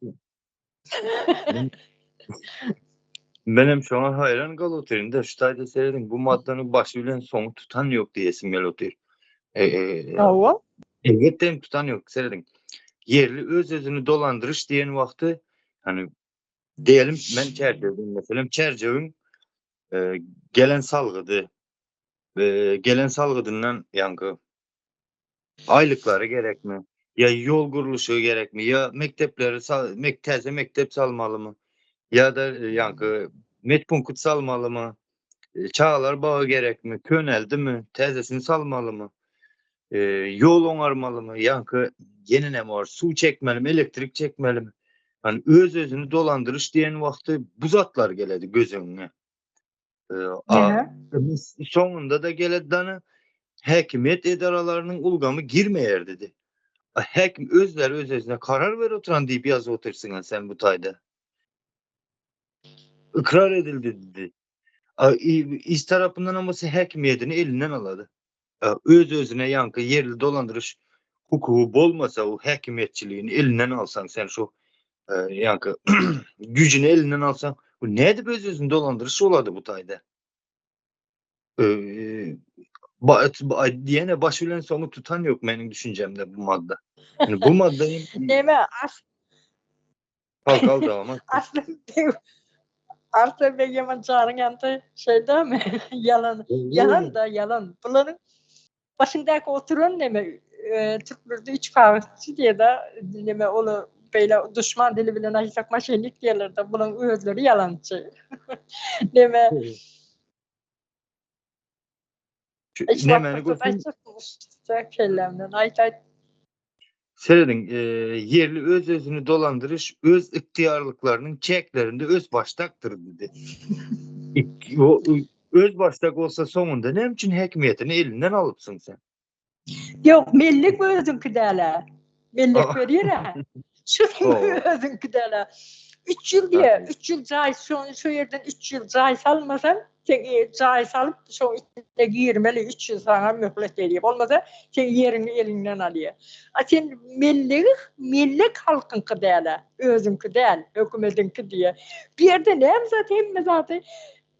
S2: Menem şoňa haýran galyp otyryn-da, şu taýda serediň, bu maddanyň başy bilen soňy tutan ýok diýesim gelip otyr.
S3: Hawa.
S2: Elbetde hem tutan ýok, serediň. Ýerli öz-özüni dolandyryş diýen wagty, ýani diýelim men Çärjewden meselem, Çärjewiň gelen salgydy, gelen salgydyndan ýaňky Aýlyklary gerekmi? Ýa ýol gurluşygy gerekmi? Ýa mekdepleri mek täze mekdep salmalymy? Ýa-da ýaňky medpunkt salmalymy? Çagalar bagy gerekmi? Köneldimi? Täzesini salmalymy? Ýol oňarmalymy? Ýaňky ýene näme bar? Suw çekmelimi? Elektrik çekmelimi? Ýani öz-özüni dolandyryş diýen wagty bu zatlar geledi göz öňüňe. Soňunda-da geledi dana häkimiýet edaralarynyň ulgamy girmeýär dedi. Häkim özleri öz-özüne karar berip oturan diýip ýazyp otyrsyň sen bu taýda. Ykrar edildi dedi. Iş tarapyndan hem bolsa häkimiýetini elinden alady. Öz-özüne ýaňky ýerli dolandyryş hukugy bolmasa o häkimiýetçiligini elinden alsaň sen şu ýaňky güýjüni elinden alsaň bu nädip öz-özüni dolandyryş bolady bu taýda? Diýene baş bilen soňy tutan ýok meniň düşünjemde bu madda. Yani bu madda
S3: Neme as
S2: Kal kal dawam et.
S3: Arslan beg Arslan beg ýaman janyň ýandy şeýdami? Ýalan ýalan da ýalan. Bularyň başyndaky oturan neme türklerde üç kagyzçy diýe-de neme ola beýle duşman dili bilen aýtsak maşennik diýerler-de bularyň özleri ýalançy. Neme
S2: Nämeni görsem
S3: kellämden aýt aýt.
S2: Serediň, ýerli öz-özüni dolandyryş öz ygtyýarlyklarynyň çäklerinde özbaşdakdyr diýdi. Özbaşdak bolsa soňunda näme üçin häkimiýetini elinden alypsyň sen?
S3: Ýok, mellek özüňki däl-ä. Mellek berýär-ä. Şu özüňki däl-ä. Üç ýyl diýýär, üç ýyl jaý, şo ýerden üç ýyl jaý salmasaň, sen jaý salyp, şoň içine girmeli, üç ýyl saňa möhlet berýär. Bolmasa, seň ýeriňi eliňden alýar. A sen mellegi, mellek halkyňky däl-ä, özüňki däl, hökümediňki diýýär. Bu ýerde näme zat, hemme zady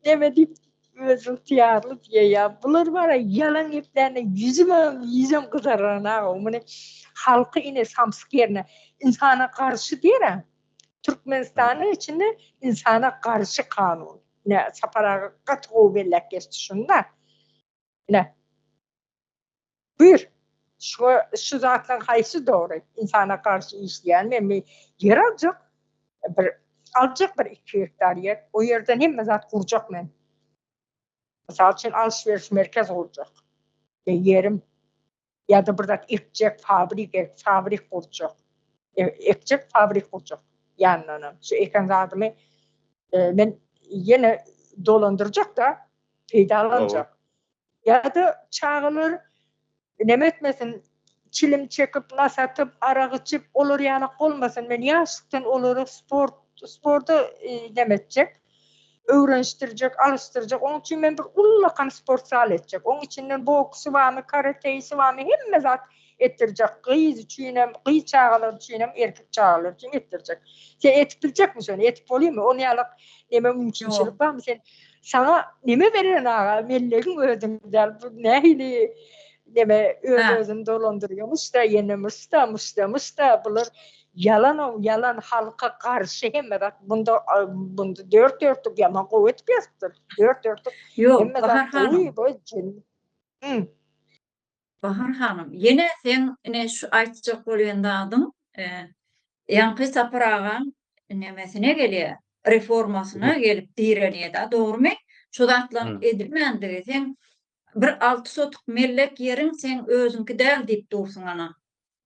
S3: Neme diýip özygtyýarly diýýär. Bular bara ýalan geplände ýüzümem ýüzem gyzaranag. Muny halky ine samsyk ýerine ynsana garşy diýer-ä. Türkmenistanyň içinde ynsana garşy kanun. Ine Sapar aga gaty gowy belläp geçdi şunda. Ine. Buyur. Şu şu zatlaryň haýsy dogry? Ynsana garşy işleýän men bir ýer aljak, bir aljak bir 2 gektar ýer. O ýerden hemme zat gurjak men. Mysal üçin alyş-beriş merkez gurjak. E, ýerim ýa-da bir zat ekjek, fabrik, fabrik gurjak. E, ekjek, fabrik gurjak ýanyndan. Şu eken zadymy e, men ýene dolandyrjak da, peýdalanjak. Ýa-da çagalar neme etmesin, çilim çekip, nas atyp, arak içip, olar ýalak bolmasyn. Men ýaşlykdan olary sport, sporta neme etjek, öwrenişdirjek, alyşdyrjak. Onuň üçin men bir ullakan sport zal etjek. Oň içinden boksy barmy, karateýsi barmy, hemme zat etdirjek. Gyz üçinem, gyz çagalar üçinem, erkek çagalar üçin etdirjek. Sen etip biljekmi şony? Etip bolýarmy? Ony ýalak neme mümkinçilik barmy? Sen Saňa neme beren aga mellegiň özüň däl bu nähili neme öz özüni dolandyrýamyş-da ýene myş-da myş-da myş-da bular ýalan-ow ýalan halka garşy hemme zat bunda bunda dört dörtlük ýaman gowy edip ýazypdyr dört dörtlük
S1: Ýok
S3: hemme
S1: Bahar
S3: zat gowy
S1: hanym.
S3: bu jen Hü.
S1: Bahar hanym ýene seň ine şu aýtjak bolýan zadyň ýaňky Sapar agaň nemesine gelýär reformasyna gelip direlýär-da dogrymy? Şu zatlaryň edilmändigi seň bir alty sotuk mellek ýeriň seň özüňki däl diýip dursuň ana.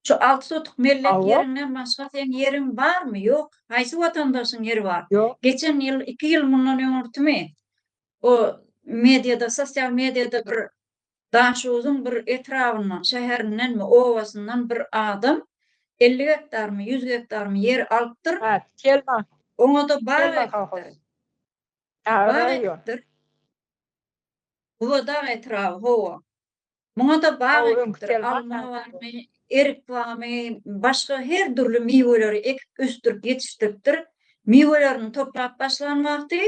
S1: Şu alty sotuk mellek ýeriňden başga seň ýeriň barmy? Ýok. Haýsy watandaşyň ýeri bar?
S3: Ýok.
S1: Geçen ýyl iki ýyl mundan öňürtimi o mediada sosial mediada bir Daşoguzyň bir etrabyndan, şäherindenmi, obasyndan bir adam 50 gektarmy, 100 gektarmy ýer alypdyr.
S3: Ha, Telman.
S1: Oňa-da bag
S3: Telman
S1: ekipdir.
S3: kolhoz. Ha,
S1: Bag
S3: raýon.
S1: ekipdir. Gubadag etraby, hawa. Muňa-da bag
S3: Hawa, öňki
S1: ekipdir.
S3: Telman
S1: Alma
S3: kolhoz.
S1: barmy, erik barmy, başga her dürli miweleri ekip, ösdürip ýetişdiripdir. Miwelerini toplap başlan wagty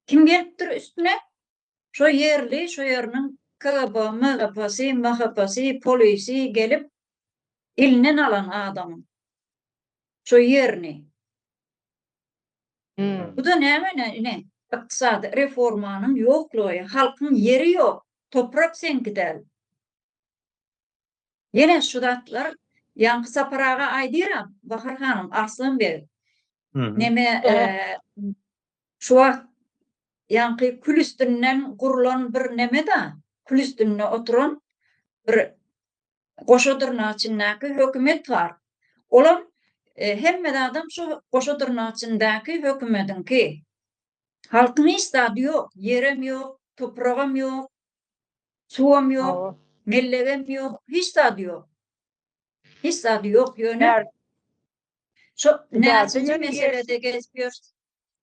S1: kim gelipdir üstüne? Şo ýerli, şo ýeriniň KGB, MGP-sy, MHP-sy, polisi gelip, elinden alan adamyň şo ýerini. Bu-da näme ine, ykdysady reformanyň ýoklugy, halkyň ýeri ýok, toprak seňki däl. Ýene şu zatlar ýaňky Sapar aga aýdyram, Bahar hanym, Arslan beg. Neme, şu wagt ýaňky kül üstünden gurlan bir neme-da, kül üstünde oturan bir goşa dyrnak içindäki hökümet bar. Olam hemme zadam şu goşa dyrnak içindäki hökümediňki. Halkyň hiç zady ýok, ýerem ýok, topragam ýok, suwam ýok, mellegem ýok, hiç zady ýok. Hiç zady ýok ýöne şo näçinji meselede gezip ýörs.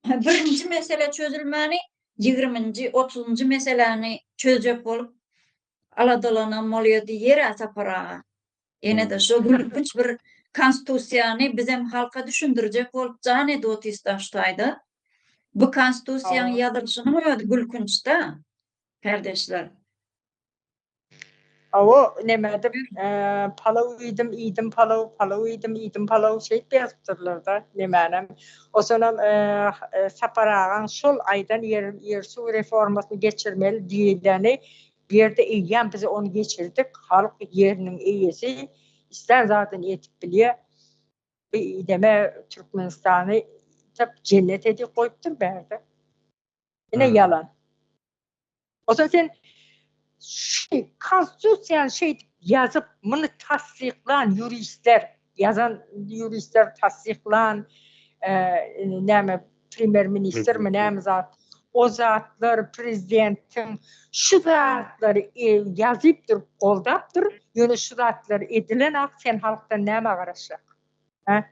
S1: Birinji mesele çözülmäni, ýigriminji, otuzynjy meseläni çözjek bolup aladalanan bolýar diýýär-ä Sapar aga. Ýene-de şo gülkünç bir konstitusiýany bizem halka düşündirjek bolup jan edip otyrys-da şu taýda. Bu konstitusiýaň ýazylyşynyň özi gülkünç-dä, kärdeşler.
S3: Hawa, nemädip, palaw iýdim, iýdim palaw, palaw iýdim, iýdim palaw şeýdip ýazypdyrlar-da nemänem. Osanam Sapar agaň şol aýdan ýer, ýer-suw reformasyny geçirmeli diýleni, bu ýerde eýýäm biz ony geçirdik, halk ýeriniň eýesi, islän zadyny edip bilýär. Bu neme Türkmenistany tap jennet edip goýupdyr bärde. Ine ýalan. Ozal sen şu konstitusiýany şeýdip ýazyp, muny tassyklan ýuristler, ýazan ýuristler tassyklan näme premýer ministrmi näme zat, o zatlar prezidentiň şu zatlary ýazyp durup goldap dur, ýöne şu zatlar edilenak sen halkdan nämä garaşjak? Hä?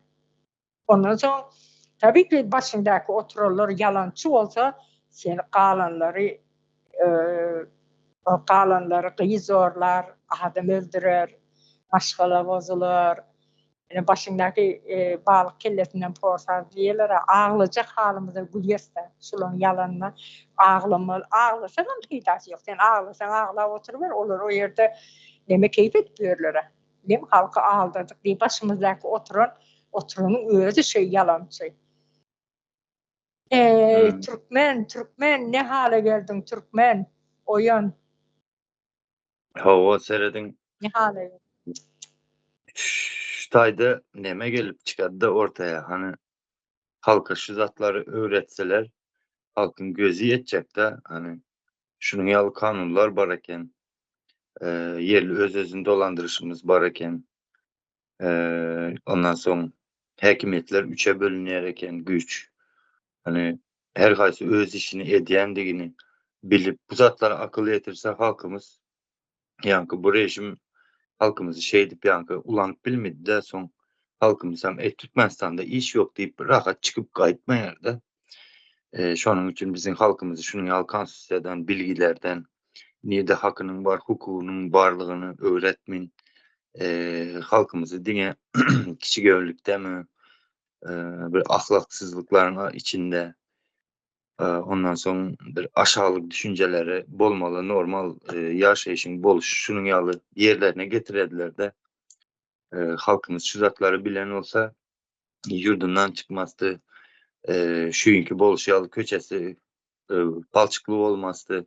S3: Ondan soň tabii ki başyňdaky oturanlar ýalançy bolsa seni galanlary galanlary gyz zorlar, adam öldürer, maşgala bozular. Ine başyňdaky balyk kellesinden porsar diýerler-ä, aglajak halymyza gülýäs-dä şularyň ýalanyna aglamaly, aglasaňam peýdasy ýok, sen aglasaň aglap oturyber, olar o ýerde neme keýp edip ýörler-ä. Biziň halky aldadyk diýip başymyzdaky oturan oturanyň özi şeý ýalançy. Eý türkmen türkmen ne hala geldiň türkmen oýan.
S2: Hawa serediň.
S3: Ne hala geldiň.
S2: Şu taýda neme gelip çykady-da ortaýa hany halka şu zatlary öwretseler halkyň gözi ýetjekdä hany şunuň ýaly kanunlar bar eken ýerli öz-özüni dolandyryşymyz bar eken. Ondan soň häkimiýetler üçe bölünýär eken güýç. Hani her haýsy öz işini edýändigini bilip bu zatlara akyl ýetirse halkymyz. Ýaňky bu režim halkymyzy şeýdip ýaňky ulanyp bilmedi-de, soň halkymyzam eý Türkmenistanda iş ýok diýip rahat çykyp gaýtmaýar-da. Şonuň üçin biziň halkymyzy şunuň ýaly konstitusiýadan, bilgilerden, nirde hakynyň bar, hukugynyň barlygyny öwretmin. Halkymyzy diňe kiçigöwünlikdemi, bir ahlaksyzlyklaryň içinde Ondan soň bir aşagylyk düşünjeleri bolmaly, normal ýaşaýşyň boluşy şunuň ýaly ýerlerine getirerdiler-de. Halkymyz şu zatlary bilen bolsa ýurdundan çykmazdy. Şu günki bolşy ýaly köçesi palçykly bolmazdy.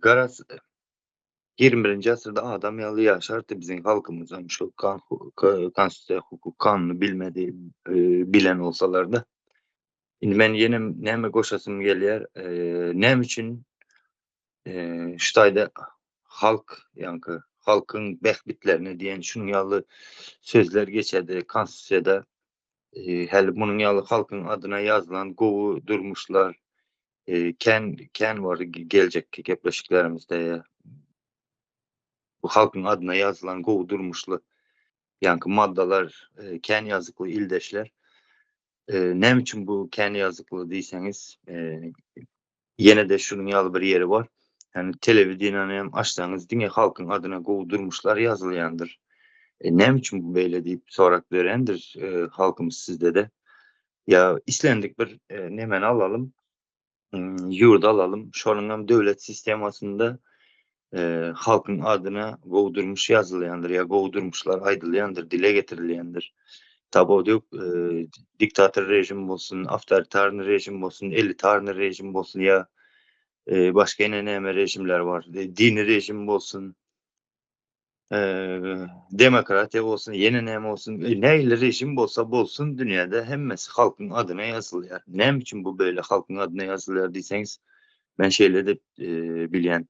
S2: Garaz, 21-nji asyrda adam ýaly ýaşardy biziň halkymyzam şu konstitusiýa, hukuk, kanuny bilmedi, bilen bolsalar-da. Indi men ýene näme goşasym gelýär, näme üçin şu taýda halk, ýaňky halkyň bähbitlerine diýen şunuň ýaly sözler geçedi konstitusiýada. Häli munuň ýaly halkyň adyna ýazylan gowy durmuşlar kän kän bar geljekki gepleşiklerimizde. Bu halkyň adyna ýazylan gowy durmuşly ýaňky maddalar kän ýazykly ildeşler. Näme üçin bu kän ýazykly diýseňiz, ýene-de şunuň ýaly bir ýeri bar. Ýani telewideniýany hem açsaňyz diňe halkyň adyna gowy durmuşlar ýazylýandyr. Näme üçin bu beýle diýip sorag dörändir halkymyz sizde-de. Ýa islendik bir nemeni alalym, ýurdy alalym, şonuň hem döwlet sistemasynda halkyň adyna gowy durmuş ýazylýandyr ýa gowy durmuşlar aýdylýandyr, dile getirilýändir. Tabi diktator rejim bolsun, awtoritarny rejim bolsun, elitarny rejim bolsun ýa başga ýene näme rejimler bar, dini rejim bolsun, demokratiýa bolsun, ýene näme bolsun, nähili režim bolsa bolsun dünýäde hemmesi halkyň adyna ýazylýar. Näme üçin bu beýle halkyň adyna ýazylýar diýseňiz, men şeýle diýip bilýän.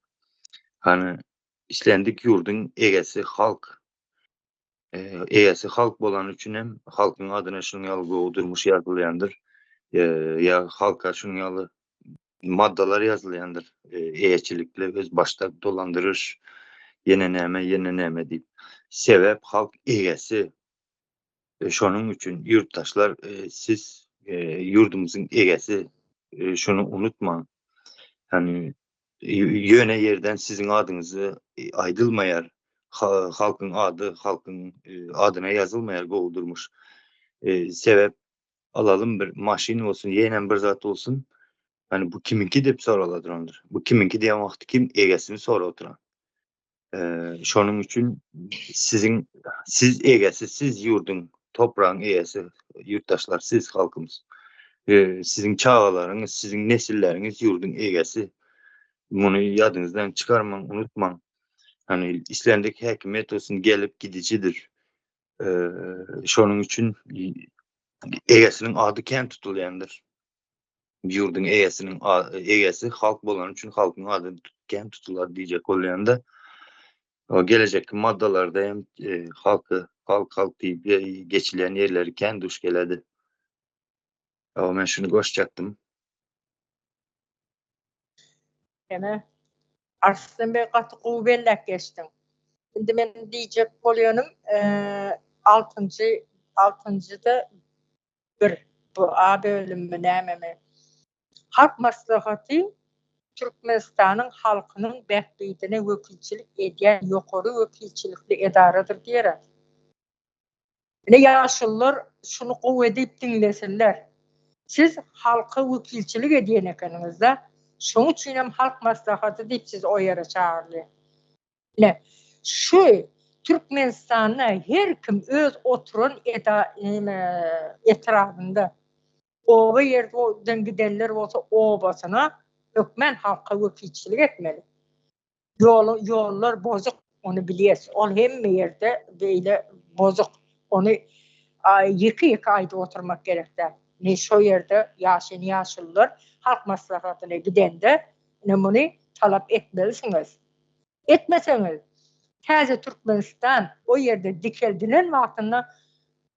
S2: Hany islendik ýurduň egesi halk. Egesi halk bolany üçin hem halkyň adyna şunuň ýaly gowy durmuş ýazylýandyr. Ýa halka şunuň ýaly maddalar ýazylýandyr. Eýeçilikli özbaşdak dolandyryş, ýene näme, ýene näme diýip. Sebäp halk egesi. Şonuň üçin ýurtdaşlar siz ýurdumyzyň egesi. Şuny unutmaň. Ýani ýöne ýerden siziň adyňyzy aýdylmaýar. Halkyň ady halkyň adyna ýazylmaýar gowy durmuş. Sebäp alalym bir maşyn bolsun ýenem bir zat bolsun hani bu kiminki diýip soraladrandyr. Bu kiminki diýen wagty kim egesini sorap oturan. Şonuň üçin siziň siz egesi siz ýurduň topragyň eýesi ýurtdaşlar siz halkymyz. Siziň çagalaryňyz siziň nesilleriňiz ýurduň egesi. Muny ýadyňyzdan çykarmaň unutmaň. Hani islendik häkimiýet bolsun gelip gidijidir. Şonuň üçin egesiniň ady kän tutulýandyr. Ýurduň egesiniň egesi halk bolany üçin halkyň ady kän tutular diýjek bolýanda. O gelejekki maddalarda hem halky halk halk diýip geçilýän ýerleri kän duş geledi. O men şuny goşjakdym.
S3: Ene Arslan beg gaty gowy belläp geçdiň. Indi men diýjek bolýanym altynjy altynjyda bir bu A bölümmi nämemi Halk Maslahaty Türkmenistanyň halkynyň bähbidine wekilçilik edýän ýokary wekilçilikli edaradyr diýer-ä. Ine ýaşulular şuny gowy edip diňlesinler. Siz halka wekilçilik edýän ekeniňizda, şoň üçinem Halk Maslahaty diýip sizi o ýere çagyrylýar. Ine, şu Türkmenistanda her kim öz oturan eda neme etrabynda oba ýerden gidenler bolsa obasyna hökmän halka wekilçilik etmeli. Ýol ýollar bozuk ony bilýäs. Ol hemme ýerde beýle bozuk. Ony ýeke ýeke aýdyp oturmak gerek däl. Ine şo ýerde ýaşaýan ýaşulular halk maslahatyna gidende ine muny talap etmelisiňiz. Etmeseňiz täze Türkmenistan o ýerde dikeldilen wagtynda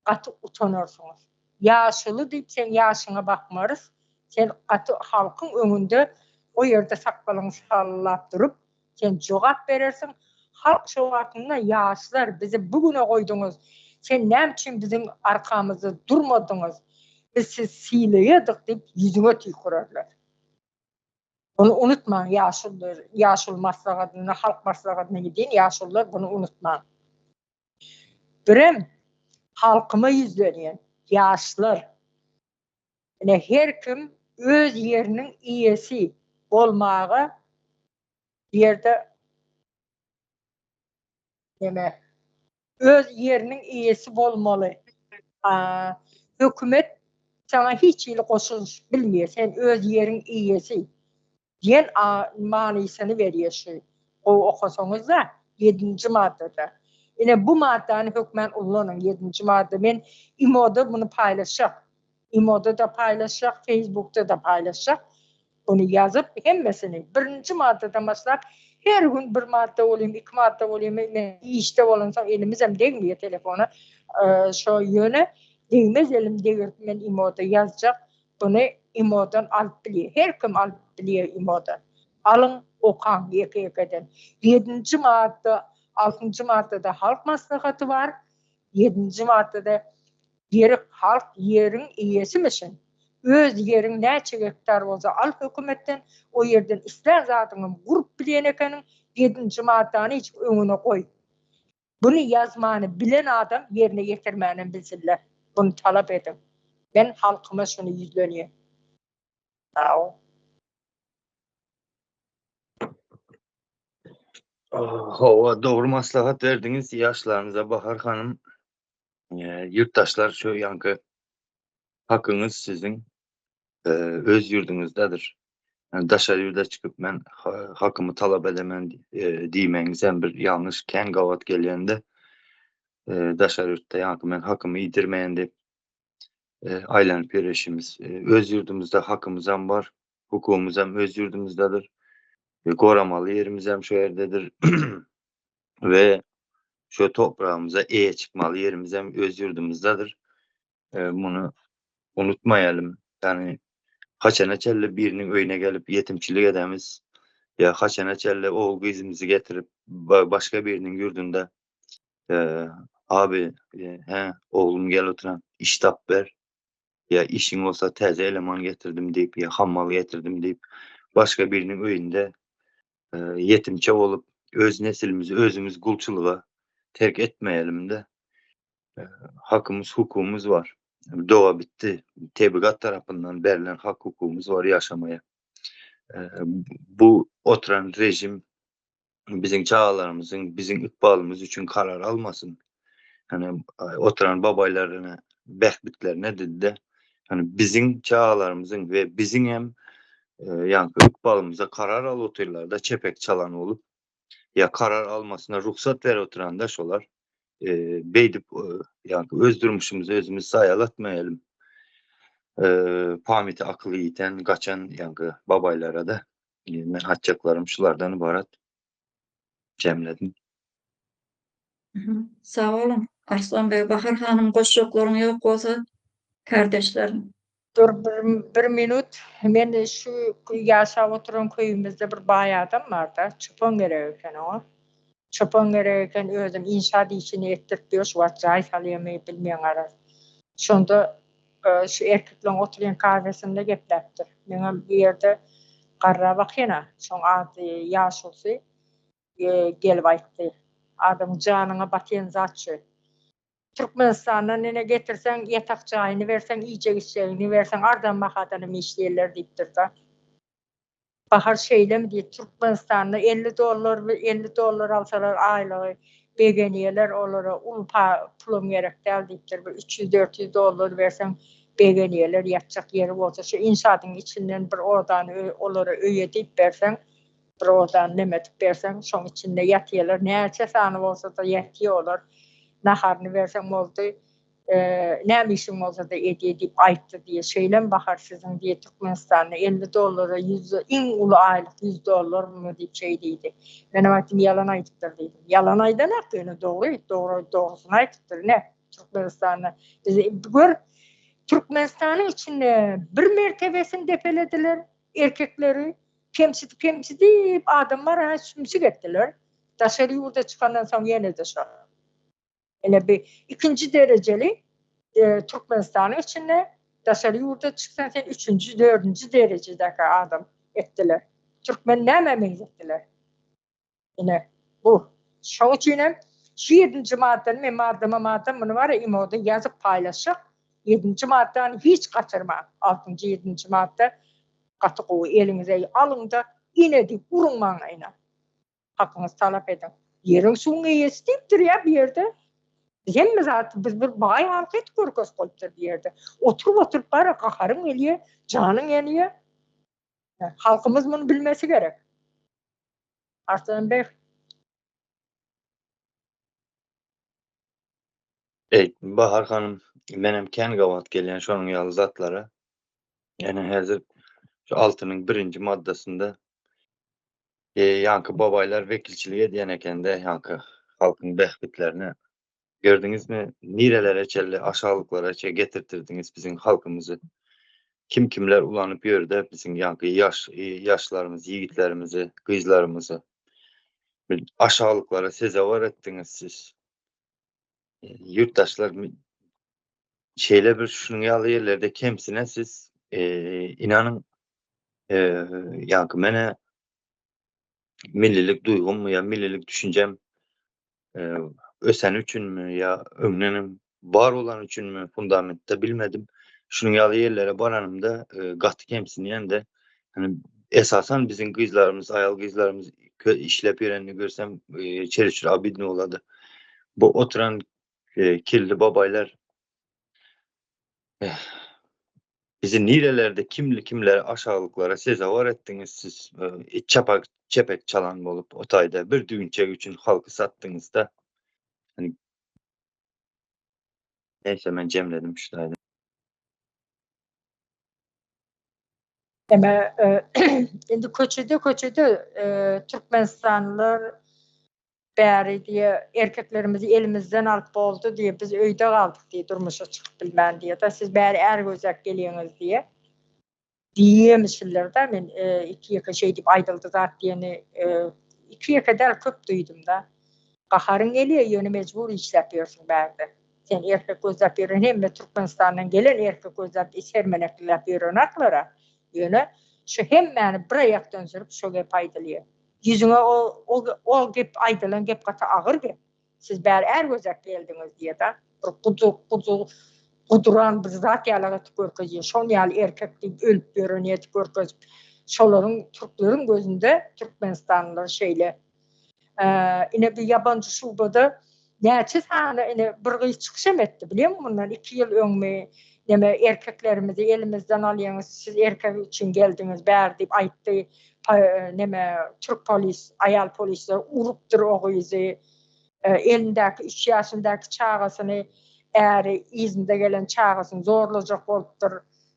S3: gaty utanarsyňyz. Ýaşuly diýip seň ýaşyňa bakmarys, sen gaty halkyň öňünde o ýerde sakgalyňy sallap durup. Sen jogap berersiň. Halk şo wagtynda ýaşlar bizi bu güne goýduňyz. Sen näme üçin biziň arkamyzda durmadyňyz? Biz sizi sylaýardyk diýip ýüzüňe tüýkürerler. Buny unutmaň ýaşulylar, ýaşuly maslahatyna, halk maslahatyna gidýän ýaşulylar buny unutmaň. Birem halkyma ýüzlenýän ýaşlar. Ine her kim öz ýeriniň eýesi bolmaga bu ýerde neme öz ýeriniň eýesi bolmaly. Hökümet saňa hiç hili goşulyşyp bilmeýär. Sen öz ýeriň eýesi diýen manysyny berýär şu. Gowy okasaňyzda ýedinji maddada. Ine bu maddany hökmän ullanyň ýedinji madda. Men imoda muny paýlaşjak. Imoda-da paýlaşjak, Facebookda-da paýlaşjak. Muny ýazyp hemmesini birinji maddadan başlap her gün bir madda bolýamy, iki madda bolýamy men işde bolansoň elimizem degmeýär telefona. Şo ýöne degmez elim degirip men imoda ýazjak. Buny imodan alyp bilýär. Her kim alyp bilýär imodan. Alyň, okaň ýeke-ýekeden. Ýedinji madda, altynjy maddada halk maslahaty bar. Ýedinji maddada ýeri halk ýeriň eýesimişin. Öz ýeriň näçe gektar bolsa al hökümetden, o ýerden islän zadyňam gurup bilýän ekeniň, ýedinji maddany hiç öňüne goý. Buny ýazmany bilen adam ýerine ýetirmänem bilsinler. Buny talap ediň. Men halkyma şuny ýüzlenýän. Sag bol.
S2: Hawa, dogry maslahat berdiňiz ýaşlarymyza Bahar hanym. Ýurtdaşlar şu ýaňky hakyňyz siziň öz ýurduňyzdadyr. Daşary ýurda çykyp men hakymy talap edemen diýmegiňiz hem bir ýalňyş kän gabat gelýände daşary ýurtda ýaňky men hakymy iýdirmeýän diýip aýlanyp ýöreşimiz. Öz ýurdumyzda hakymyzam bar, hukugymyzam öz ýurdumyzdadyr. Goramaly ýerimizem şu ýerdedir. We şu topragymyza eýe çykmaly ýerimizem öz ýurdumyzdadyr. Muny unutmaýalym. Ýagny haçana çenli biriniň öýüne gelip ýetimçilik edemiz ýa haçana çenli ogul gyzymyzy getirip başga biriniň ýurdunda abi hä oglum gel oturan iş tap ber ýa işiň bolsa täze eleman getirdim diýip ýa hammal getirdim diýip başga biriniň öýünde ýetimçe bolup öz nesilimizi özümiz gulçulyga terk etmeýelim-de. Hakymyz, hukugymyz bar. Doga bitdi. Tebigat tarapyndan berlen hak hukugymyz bar ýaşamaýa. Bu oturan rejim biziň çagalarymyzyň, biziň ykbalymyz üçin karar almasyn. Ýani oturan babaýlaryna bähbitlerine dide. Ýani biziň çagalarymyzyň we biziň hem ýaňky ykbalymyza karar alyp otyrlar-da çepek çalan bolup. Ýa karar almasyna rugsat berip oturanda şolar beýdip ýaňky öz durmuşymyzy özümiz zaýalatmaýalym. Pamyty akyly ýiten, gaçan ýaňky babaýlara-da men aýtjaklarym şulardan ybarat. Jemledim.
S1: Sag boluň, Arslan beg, Bahar hanym goşjaklaryň ýok bolsa kärdeşlerim.
S3: Dur bir bir minut men şu ýaşap oturan köýümizde bir baý adam barda çopan gerek eken oňa. Çopan gerek eken özem inşaat işini etdirip ýör şu wagt jaý salýamy bilmeýän garaz. Şonda şu erkekleň oturýan kafesinde gepläpdir. Meňem bu ýerde garra bakýana şoň ady ýaşulusy gelip aýtdy. Adamyň janyňa batýan zat şu. Türkmenistandan ine getirseň ýatak jaýyny berseň iýjek içjegini berseň arzan bahadanam işleýärler diýipdir-de. Bahar şeýlemi diýip Türkmenistanda 50 dollar 50 dollar alsalar aýlygy begenýärler olara uly pulam gerek däl diýipdir bir 300-400 dollar berseň begenýärler ýatjak ýeri bolsa şu inşadyň içinden bir odany olara öý edip berseň Bir odany neme edip berseň, şoň içinde ýatýarlar. Näçe sany bolsa-da ýatýar olar. Naharyny berseň boldy. Näme işiň bolsa-da edýär diýip aýtdy diýýär. Şeýlemi Bahar siziň diýýär Türkmenistanda 50 dollara 100 iň uly aýlyk 100 dollarmy diýip şeý diýdi. Menem aýtdym ýalan aýdypdyr diýdim. Ýalan aýdanak ýöne dogry, dogry dogrusyny aýdypdyr ine Türkmenistanda. Biz gör Türkmenistanyň içinde bir mertebesini depelediler erkekleri. Kemsidip kemsidip adamlar-a sümsük etdiler. Daşary ýurda çykandan soň ýene-de şo. Ine bi ikinji derejeli Türkmenistanyň içinde daşary ýurda çyksaň sen üçünji, dördünji derejedäki adam etdiler. Türkmeni nämä meňzetdiler? Ine bu. Şoň üçin hem şu ýedinji maddany men maddama madda muny bar ya imoda ýazyp paýlaşjak. Ýedinji maddany hiç gaçyrmaň. Altynjy, ýedinji madda gaty gowy eliňize alyňda ine diýip uruň maňlaýyna. Hakyňyzy talap ediň. Ýeriň suwuň eýesi diýip durýar bu ýerde. Biz hemme zat biz bir baý halk edip görkezip goýupdyr bu ýerde. Oturyp oturyp bara gaharyň gelýär, janyň ýanýar. Halkymyz muny bilmesi gerek. Arslan beg.
S2: Eý, Bahar hanym, menem kän gabat gelýän şonuň ýaly zatlara. Ýöne häzir şu altynyň birinji maddasynda e, ýaňky babaýlar wekilçilik edýän ekende, ýaňky halkyň bähbitlerine. Gördüňizmi, nirelere çenli aşalyklara çe getirtirdiňiz biziň halkymyzy. Kim kimler ulanyp ýörde biziň ýaňky ýaş ýaşlarymyzy, ýigitlerimizi, gyzlarymyzy. Bir aşalyklara sezewar etdiňiz siz. Ýurtdaşlar şeýle bir şunuň ýaly ýerlerde kemsine siz inanyň ýaňky mene millilik duýgymmy ýa millilik düşünjem öseni üçinmi ýa öňdenem bar bolany üçinmi fundamentde bilmedim. Şunuň ýaly ýerlere baranymda gaty kemsinýän-de. Hani esasan biziň gyzlarymyz, aýal gyzlarymyz işläp ýörenini görsem çereçür obidno bolady. Bu oturan kirli babaýlar bizi nirelerde kimli kimleri aşalyklara sezewar etdiňiz siz çapak çepek çalan bolup o taýda bir düwünçek üçin halky satdyňyzda. Hani Neyse men jemledim şu taýda.
S3: Eme indi köçede köçede Türkmenistanlylar bäri diýe erkeklerimizi elimizden alyp boldy diýe biz öýde galdyk diýe durmuşa çykyp bilmän diýe da siz bäri är gözläp gelýäňiz diýe. Diýemişinler-dä men iki-ýeke şeý diýip aýdyldy zat diýeni iki-ýeke däl köp duýdum-da. Gaharyň gelýär ýöne mejbur işläp ýörsüň bärde. Sen erkek gözläp ýören hemme Türkmenistandan gelen erkek gözläp sermenekläp ýörenaklar-a. Ýöne şu hemmäni bir aýakdan sürüp şo gep aýdylýar. Ýüzüňe o o gep aýdylan gep gaty agyr gep. Siz bäri är gözläp geldiňiz diýýär-de. Bir gudu gudu guduran bir zat ýalak etip görkezýär. Şon ýaly erkek diýip ölüp ýören edip görkezip. Şolaryň türkleriň gözünde türkmenistanlylar şeýle. Ine bu ýabanjy şubada näçe sany ine bir gyz çykyşam etdi bilýäňmi mundan 2 ýyl öňmi neme erkeklerimizi elimizden alýaňyz siz erkek üçin geldiňiz bäri diýip aýtdy. Neme türk polis aýal polisler urupdyr o gyzy. Elindäki 3 ýaşyndaky çagasyny äri yzynda gelen çagasyny zorlajak bolupdyr.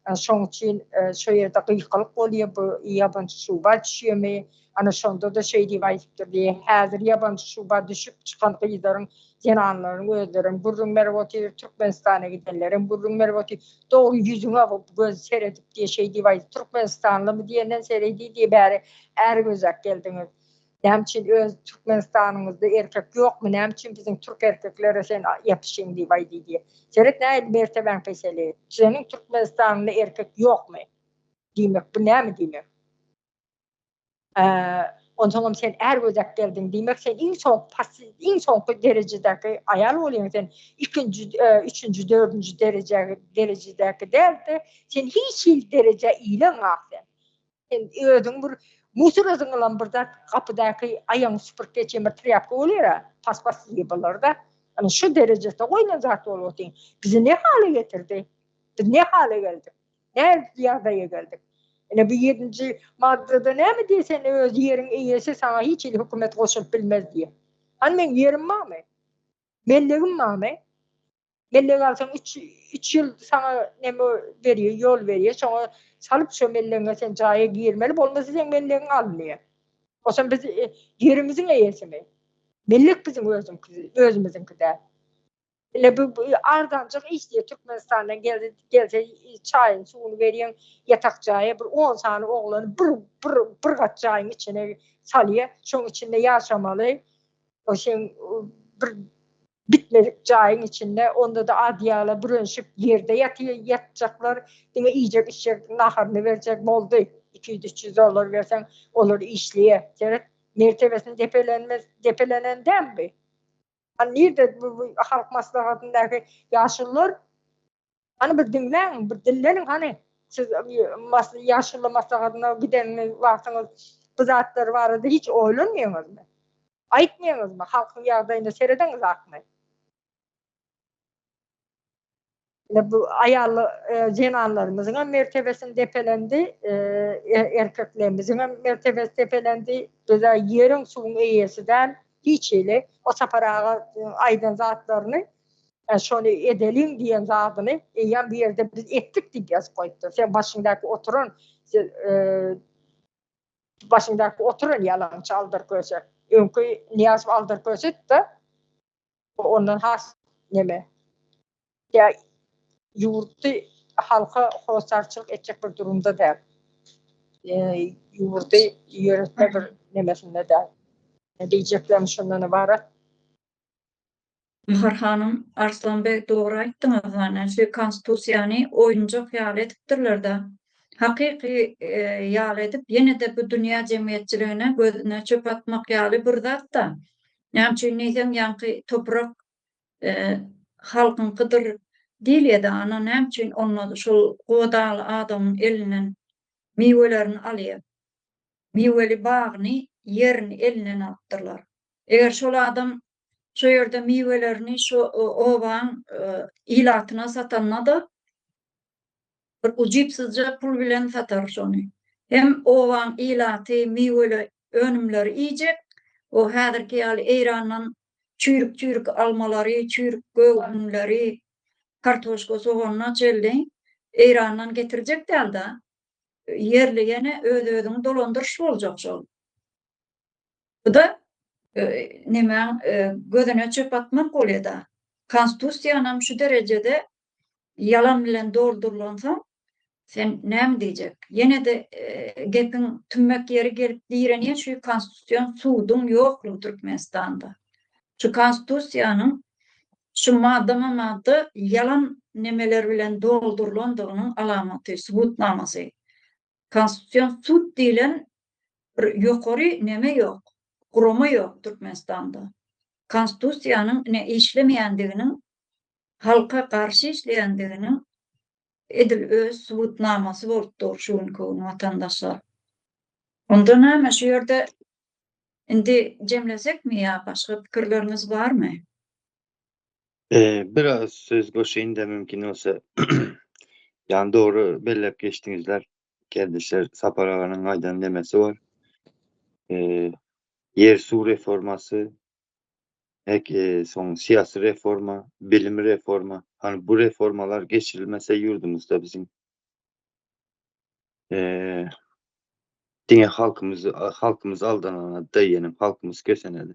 S3: Şoň üçin şo ýerde gykylyk bolýar, bu ýabanjy şuba düşýärmi? Ana şonda-da şeý diýip aýdypdyr diýýär. Häzir ýabanjy şuba düşüp çykan gyzlaryň, zenanlaryň özlerem gürrüň berip otyr, Türkmenistana gidenlerem gürrüň berip otyr. Dogry ýüzüňe göz seredip diýýär, şeý diýip aýdyp, Türkmenistanlymy diýenden seredi diýýär, bäri är gözläp geldiňiz. Näme üçin öz Türkmenistanyňyzda erkek ýokmy, näme üçin biziň türk erkeklere sen ýapyşyň diýip aýdy diýýär. Seret nähili mertebäň peseli. Seniň Türkmenistanyňda erkek ýokmy? Diýmek bu näme diýmek? Onsoňam sen är gözläp geldiň diýmek sen iň soňky pas iň soňky derejedäki aýal bolýaň sen ikinji üçünji dördünji dereje derejedäki däl-de sen hiç hili derejä ileňok sen. Sen özüň bir musora zyňylan bir zat gapydaky aýagyňy süpürip geçýän bir trýapka bolýar-a, pas-pas diýip-da. Ana şu derejesine goýlan zat bolup otyň. Bizi ne hala getirdi? Biz ne hala geldik? Nähili ýagdaýa geldik? Ine bu ýedinji maddada näme diýýär sen öz ýeriň eýesi saňa hiç hili hökümet goşulyp bilmez diýýär. Hany meň ýerim barmy? Mellegim barmy? Mellek alsaň üç üç ýyl saňa neme berýär, ýol berýär. Şoňa salyp şo mellegiňe sen jaýa girmeli, bolmasa seň mellegiň alynýar. Oşam biz e, ýerimiziň eýesimi? Mellek biziň özüňki, özümiziňki däl. Ine bu arzanjyk işleýär Türkmenistandan geldi gelse çaýyny suwuny berýäň ýatak jaýa bir on sany oglany bir bir bir gat jaýyň içine salýar şoň içinde ýaşamaly o şeň bir bitmedik jaýyň içinde onda-da adýala bürenşip ýerde ýatyr ýatjaklar diňe iýjek içjek naharyny berjek boldy 200 300 dollar berseň olar işleýär seret mertebesini depelenmez depelenen däl bi. Hany nirde bu halk maslahatyndaky ýaşulular? Hany bir diňläň, bir dilleniň hany. Siz ýaşuly maslahatyna gideniňiz wagtyňyz bu zatlar barada hiç oýlanmaýaňyzmy? Aýtmaýaňyzmy? Halkyň ýagdaýyna seredeňizakmy? Ine bu aýal zenanlarymyzyň hem mertebesini depelendi, erkeklerimiziň hem mertebesi depelendi. Biz-ä ýeriň, suwuň eýesi däl, hiç hili. O Sapar aga aýdan zatlaryny, şony edeliň diýen zadyny eýýäm bu ýerde biz etdik diýip ýazyp goýupdyr. Sen başyňdaky oturan başyňdaky oturan ýalançy Aldar Köse. Öňki Nyýazow Aldar Köse-de. Ondan has neme. Ýa ýurdy halka hossarçylyk etjek bir durumda däl. Ýurdy ýöretme bir nemesinde däl. Diýjeklerim şundan ybarat.
S1: Bahar hanym, Arslan beg dogry aýtdyňyz ana şu konstitusiýany oýunjak ýaly edipdirlerde. Hakyky ýaly edip ýene-de bu dünýä jemgyýetçiligine gözüne çöp atmak ýaly bir zatda. Näme üçin diýseň ýaňky toprak halkyňkydyr diýilýärdi ana näme üçin onda şol godaly adamyň elinden miwelerini alýar. Miweli bagyny ýerini elinden alypdyrlar. Eger şol adam şo ýerde miwelerini şo obaň ilatyna satanda-da Bir ujypsyzja pul bilen satar şony. Hem obaň ilaty miweli önümleri iýjek, o häzirki ýaly Eýrandan çüýrük-çüýrük almalary, çüýrük gök önümleri, kartoşka, soganyna çenli Eýrandan getirjek däl-de, ýerli ýene öz-özüňi dolandyryş boljak şol. Bu-da nemäň gözüne çöp atmak bolýa-da. Konstitusiýanam şu derejede ýalan bilen doldurylansoň, sen näme diýjek? Ýene-de gepiň tümmek ýeri gelip direnýär şu konstitusion suduň ýoklugy Türkmenistanda. Şu konstitusiýanyň şu maddama-madda ýalan nemeler bilen doldurylandygynyň alamaty, subutnamasy. Konstitusion sud diýlen bir ýokary neme ýok, gurama ýok Türkmenistanda. Konstitusiýanyň ine işlemeýändiginiň, halka garşy işleýändiginiň edil öz subutnamasy bolup dur şu günki gün watandaşlar. Onda näme şu ýerde indi jemlesekmi ýa başga pikirleriňiz barmy?
S2: Biraz söz goşaýyn-da mümkin bolsa. Ýani dogry belläp geçdiňizler. Kärdeşler Sapar aganyň aýdan nemesi bar. Ýer suw reformasy, hek soň syýasy reforma, bilim reforma. Hany bu reformalar geçirilmese ýurdumyzda biziň Diňe halkymyz halkymyz aldanana daýanym halkymyz kösenedi.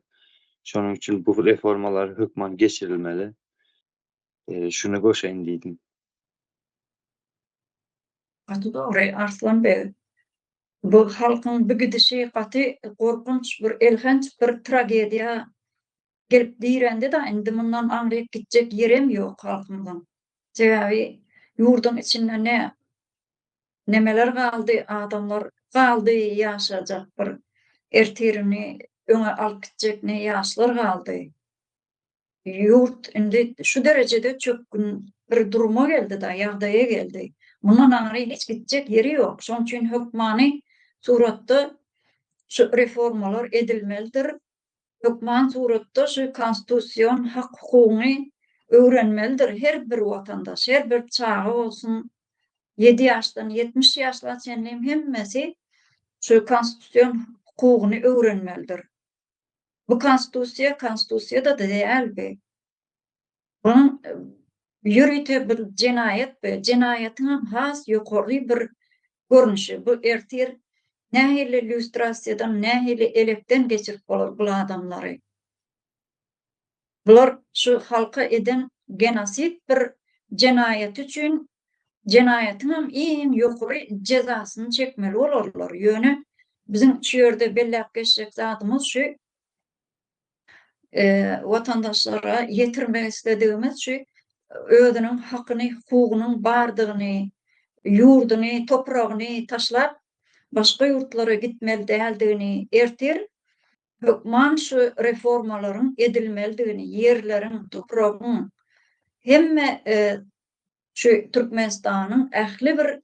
S2: Şonuň üçin bu reformalar hökman geçirilmeli. Şuny goşaýyn diýdim.
S1: Gaty dogry Arslan beg. Bu halkyň bu gidişi gaty gorkunç bir elhenç bir tragediýa gelip direndi-da indi mundan aňryk gitjek ýerem ýok halkymyzyň. Sebäbi ýurduň içinde ne nemeler galdy, adamlar galdy ýaşajak bir ertirini öňe alyp gitjek ne ýaşlar galdy. Ýurt indi şu derejede çökgün bir duruma geldi-da, ýagdaýa geldi. Mundan aňry hiç gitjek ýeri ýok. Şonuň üçin hökmany suratda şu reformalar edilmelidir. Hökman suratda şu konstitusion hak-hukugyňy öwrenmelidir her bir watandaş, her bir çaga bolsun, ýedi ýaşdan 70 ýaşla çenli hemmesi şu konstitusion hukugyny öwrenmelidir. Bu konstitusiýa konstitusiýa-da däl bi. Bunuň ýörite bir jenaýat we jenaýatyňam has ýokary bir görnüşi. Bu ertir nähili lýustrasiýadan, nähili elekden geçirip bolar bul adamlary. Bular şu halka eden genosid bir jenaýaty üçin jenaýatyňam iň ýokary jezasyny çekmeli bolarlar. Ýöne biziň şu ýerde belläp geçjek zadymyz şu watandaşlara ýetirmek isledigimiz şu özüniň hakyny, hukugynyň bardygyny, ýurduny, topragyny taşlap başga ýurtlara gitmeli däldigini, ertir hökman şu reformalaryň edilmelidigini, ýerleriň, topragyň hemme şu Türkmenistanyň ähli bir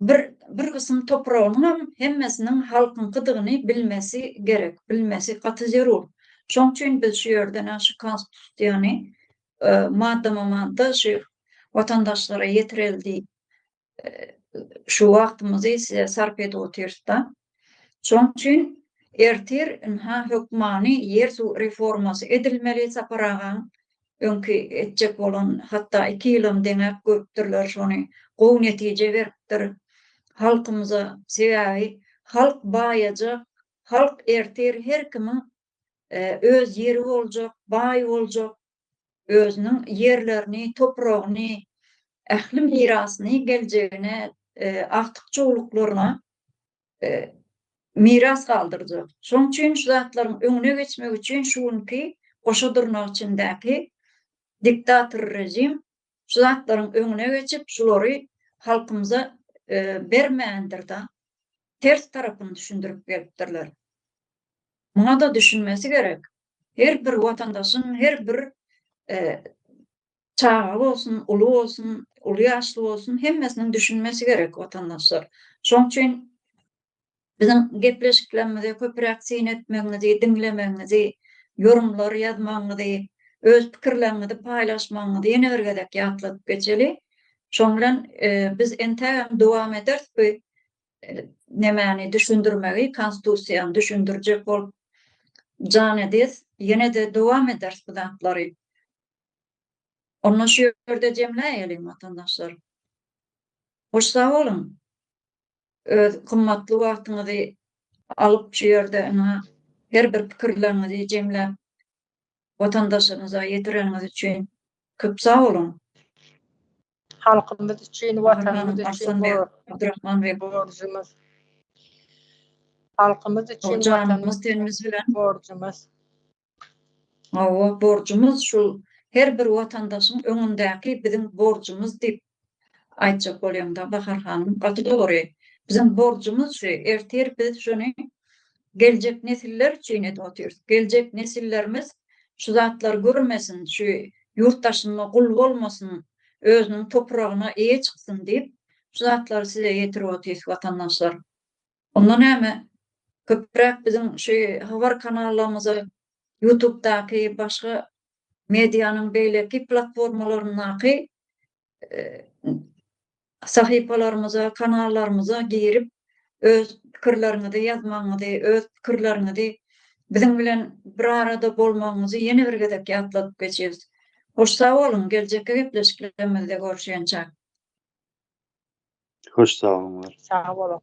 S1: bir bir gysym topragynyňam hemmesiniň halkyňkydygyny bilmesi gerek, bilmesi gaty zerur. Şoň üçin biz şu ýerden şu konstitusiýany maddama-madda şu watandaşlara ýetireli diýip şu wagtymyzy size sarp edip otyrys-da. Şoň üçin ertir ynha hökmany ýer-suw reformasy edilmeli Sapar agaň öňki etjek bolan hatda iki ýylam deňäp görüpdirler şony gowy netije beripdir halkymyza sebäbi halk baýajak halk ertir her kimiň öz ýeri boljak baý boljak özüniň ýerlerini topragyny ähli mirasyny geljegine agtyk çowluklaryna miras galdyrjak. Şonuň üçin şu zatlaryň öňüne geçmek üçin şu günki goşa dyrnak içindäki diktator režim şu zatlaryň öňüne geçip şulary halkymyza bermändir-de, ters tarapyny düşündirip gelipdirler. Muňa-da düşünmesi gerek. Her bir watandaşyň, her bir Çaga bolsun, uly bolsun, uly ýaşly bolsun, hemmesiniň düşünmesi gerek watandaşlar. Şoň üçin biziň gepleşiklerimize köpräk syn etmegiňizi, diňlemegiňizi, ýorumlar ýazmagyňyzy, öz pikirleriňizi paýlaşmagyňyzy ýene bir gezek ýatladyp geçeli. Şoň bilen biz entägem dowam ederis bu nemäni düşündirmegi, konstitusiýany düşündirjek bolup jan edýäs. Ýene-de dowam ederis bu zatlary. Onda şu ýerde jemläýeliň watandaşlar. Hoş sag boluň. Öz gymmatly wagtyňyzy alyp şu ýerde ynha her bir pikirleriňizi jemläp watandaşyňyza ýetireniňiz üçin köp sag boluň.
S3: Halkymyz üçin, watanymyz üçin borjumyz. Halkymyz üçin,
S1: watanymyz üçin
S3: borjumyz.
S1: Hawa, borjumyz şul, her bir watandaşyň öňündäki biziň borjumyz diýip aýtjak bolýaňda Bahar hanym, gaty dogry. Biziň borjumyz şu, ertir biz şuny geljek nesiller üçin edip otyrys. Geljek nesillerimiz şu zatlary görmesin, şu ýurt daşynda gul bolmasyn, özüniň topragyna eýe çyksyn diýip, şu zatlary size ýetirip otyrys watandaşlar. Onda näme, köpräk biziň şu habar kanallarymyza, ýutubdaky, başga medianyň beýleki platformalaryndaky sahypalarymyza, kanallarymyza girip, öz pikirleriňizi ýazmagyňyzy, öz pikirleriňizi biziň bilen bir arada bolmagyňyzy ýene bir gezek ýatladyp geçýäris. Hoş sag boluň, geljekki gepleşiklerimizde görüşýänçäk.
S2: Hoş sag boluňlar.
S3: Sag boluň.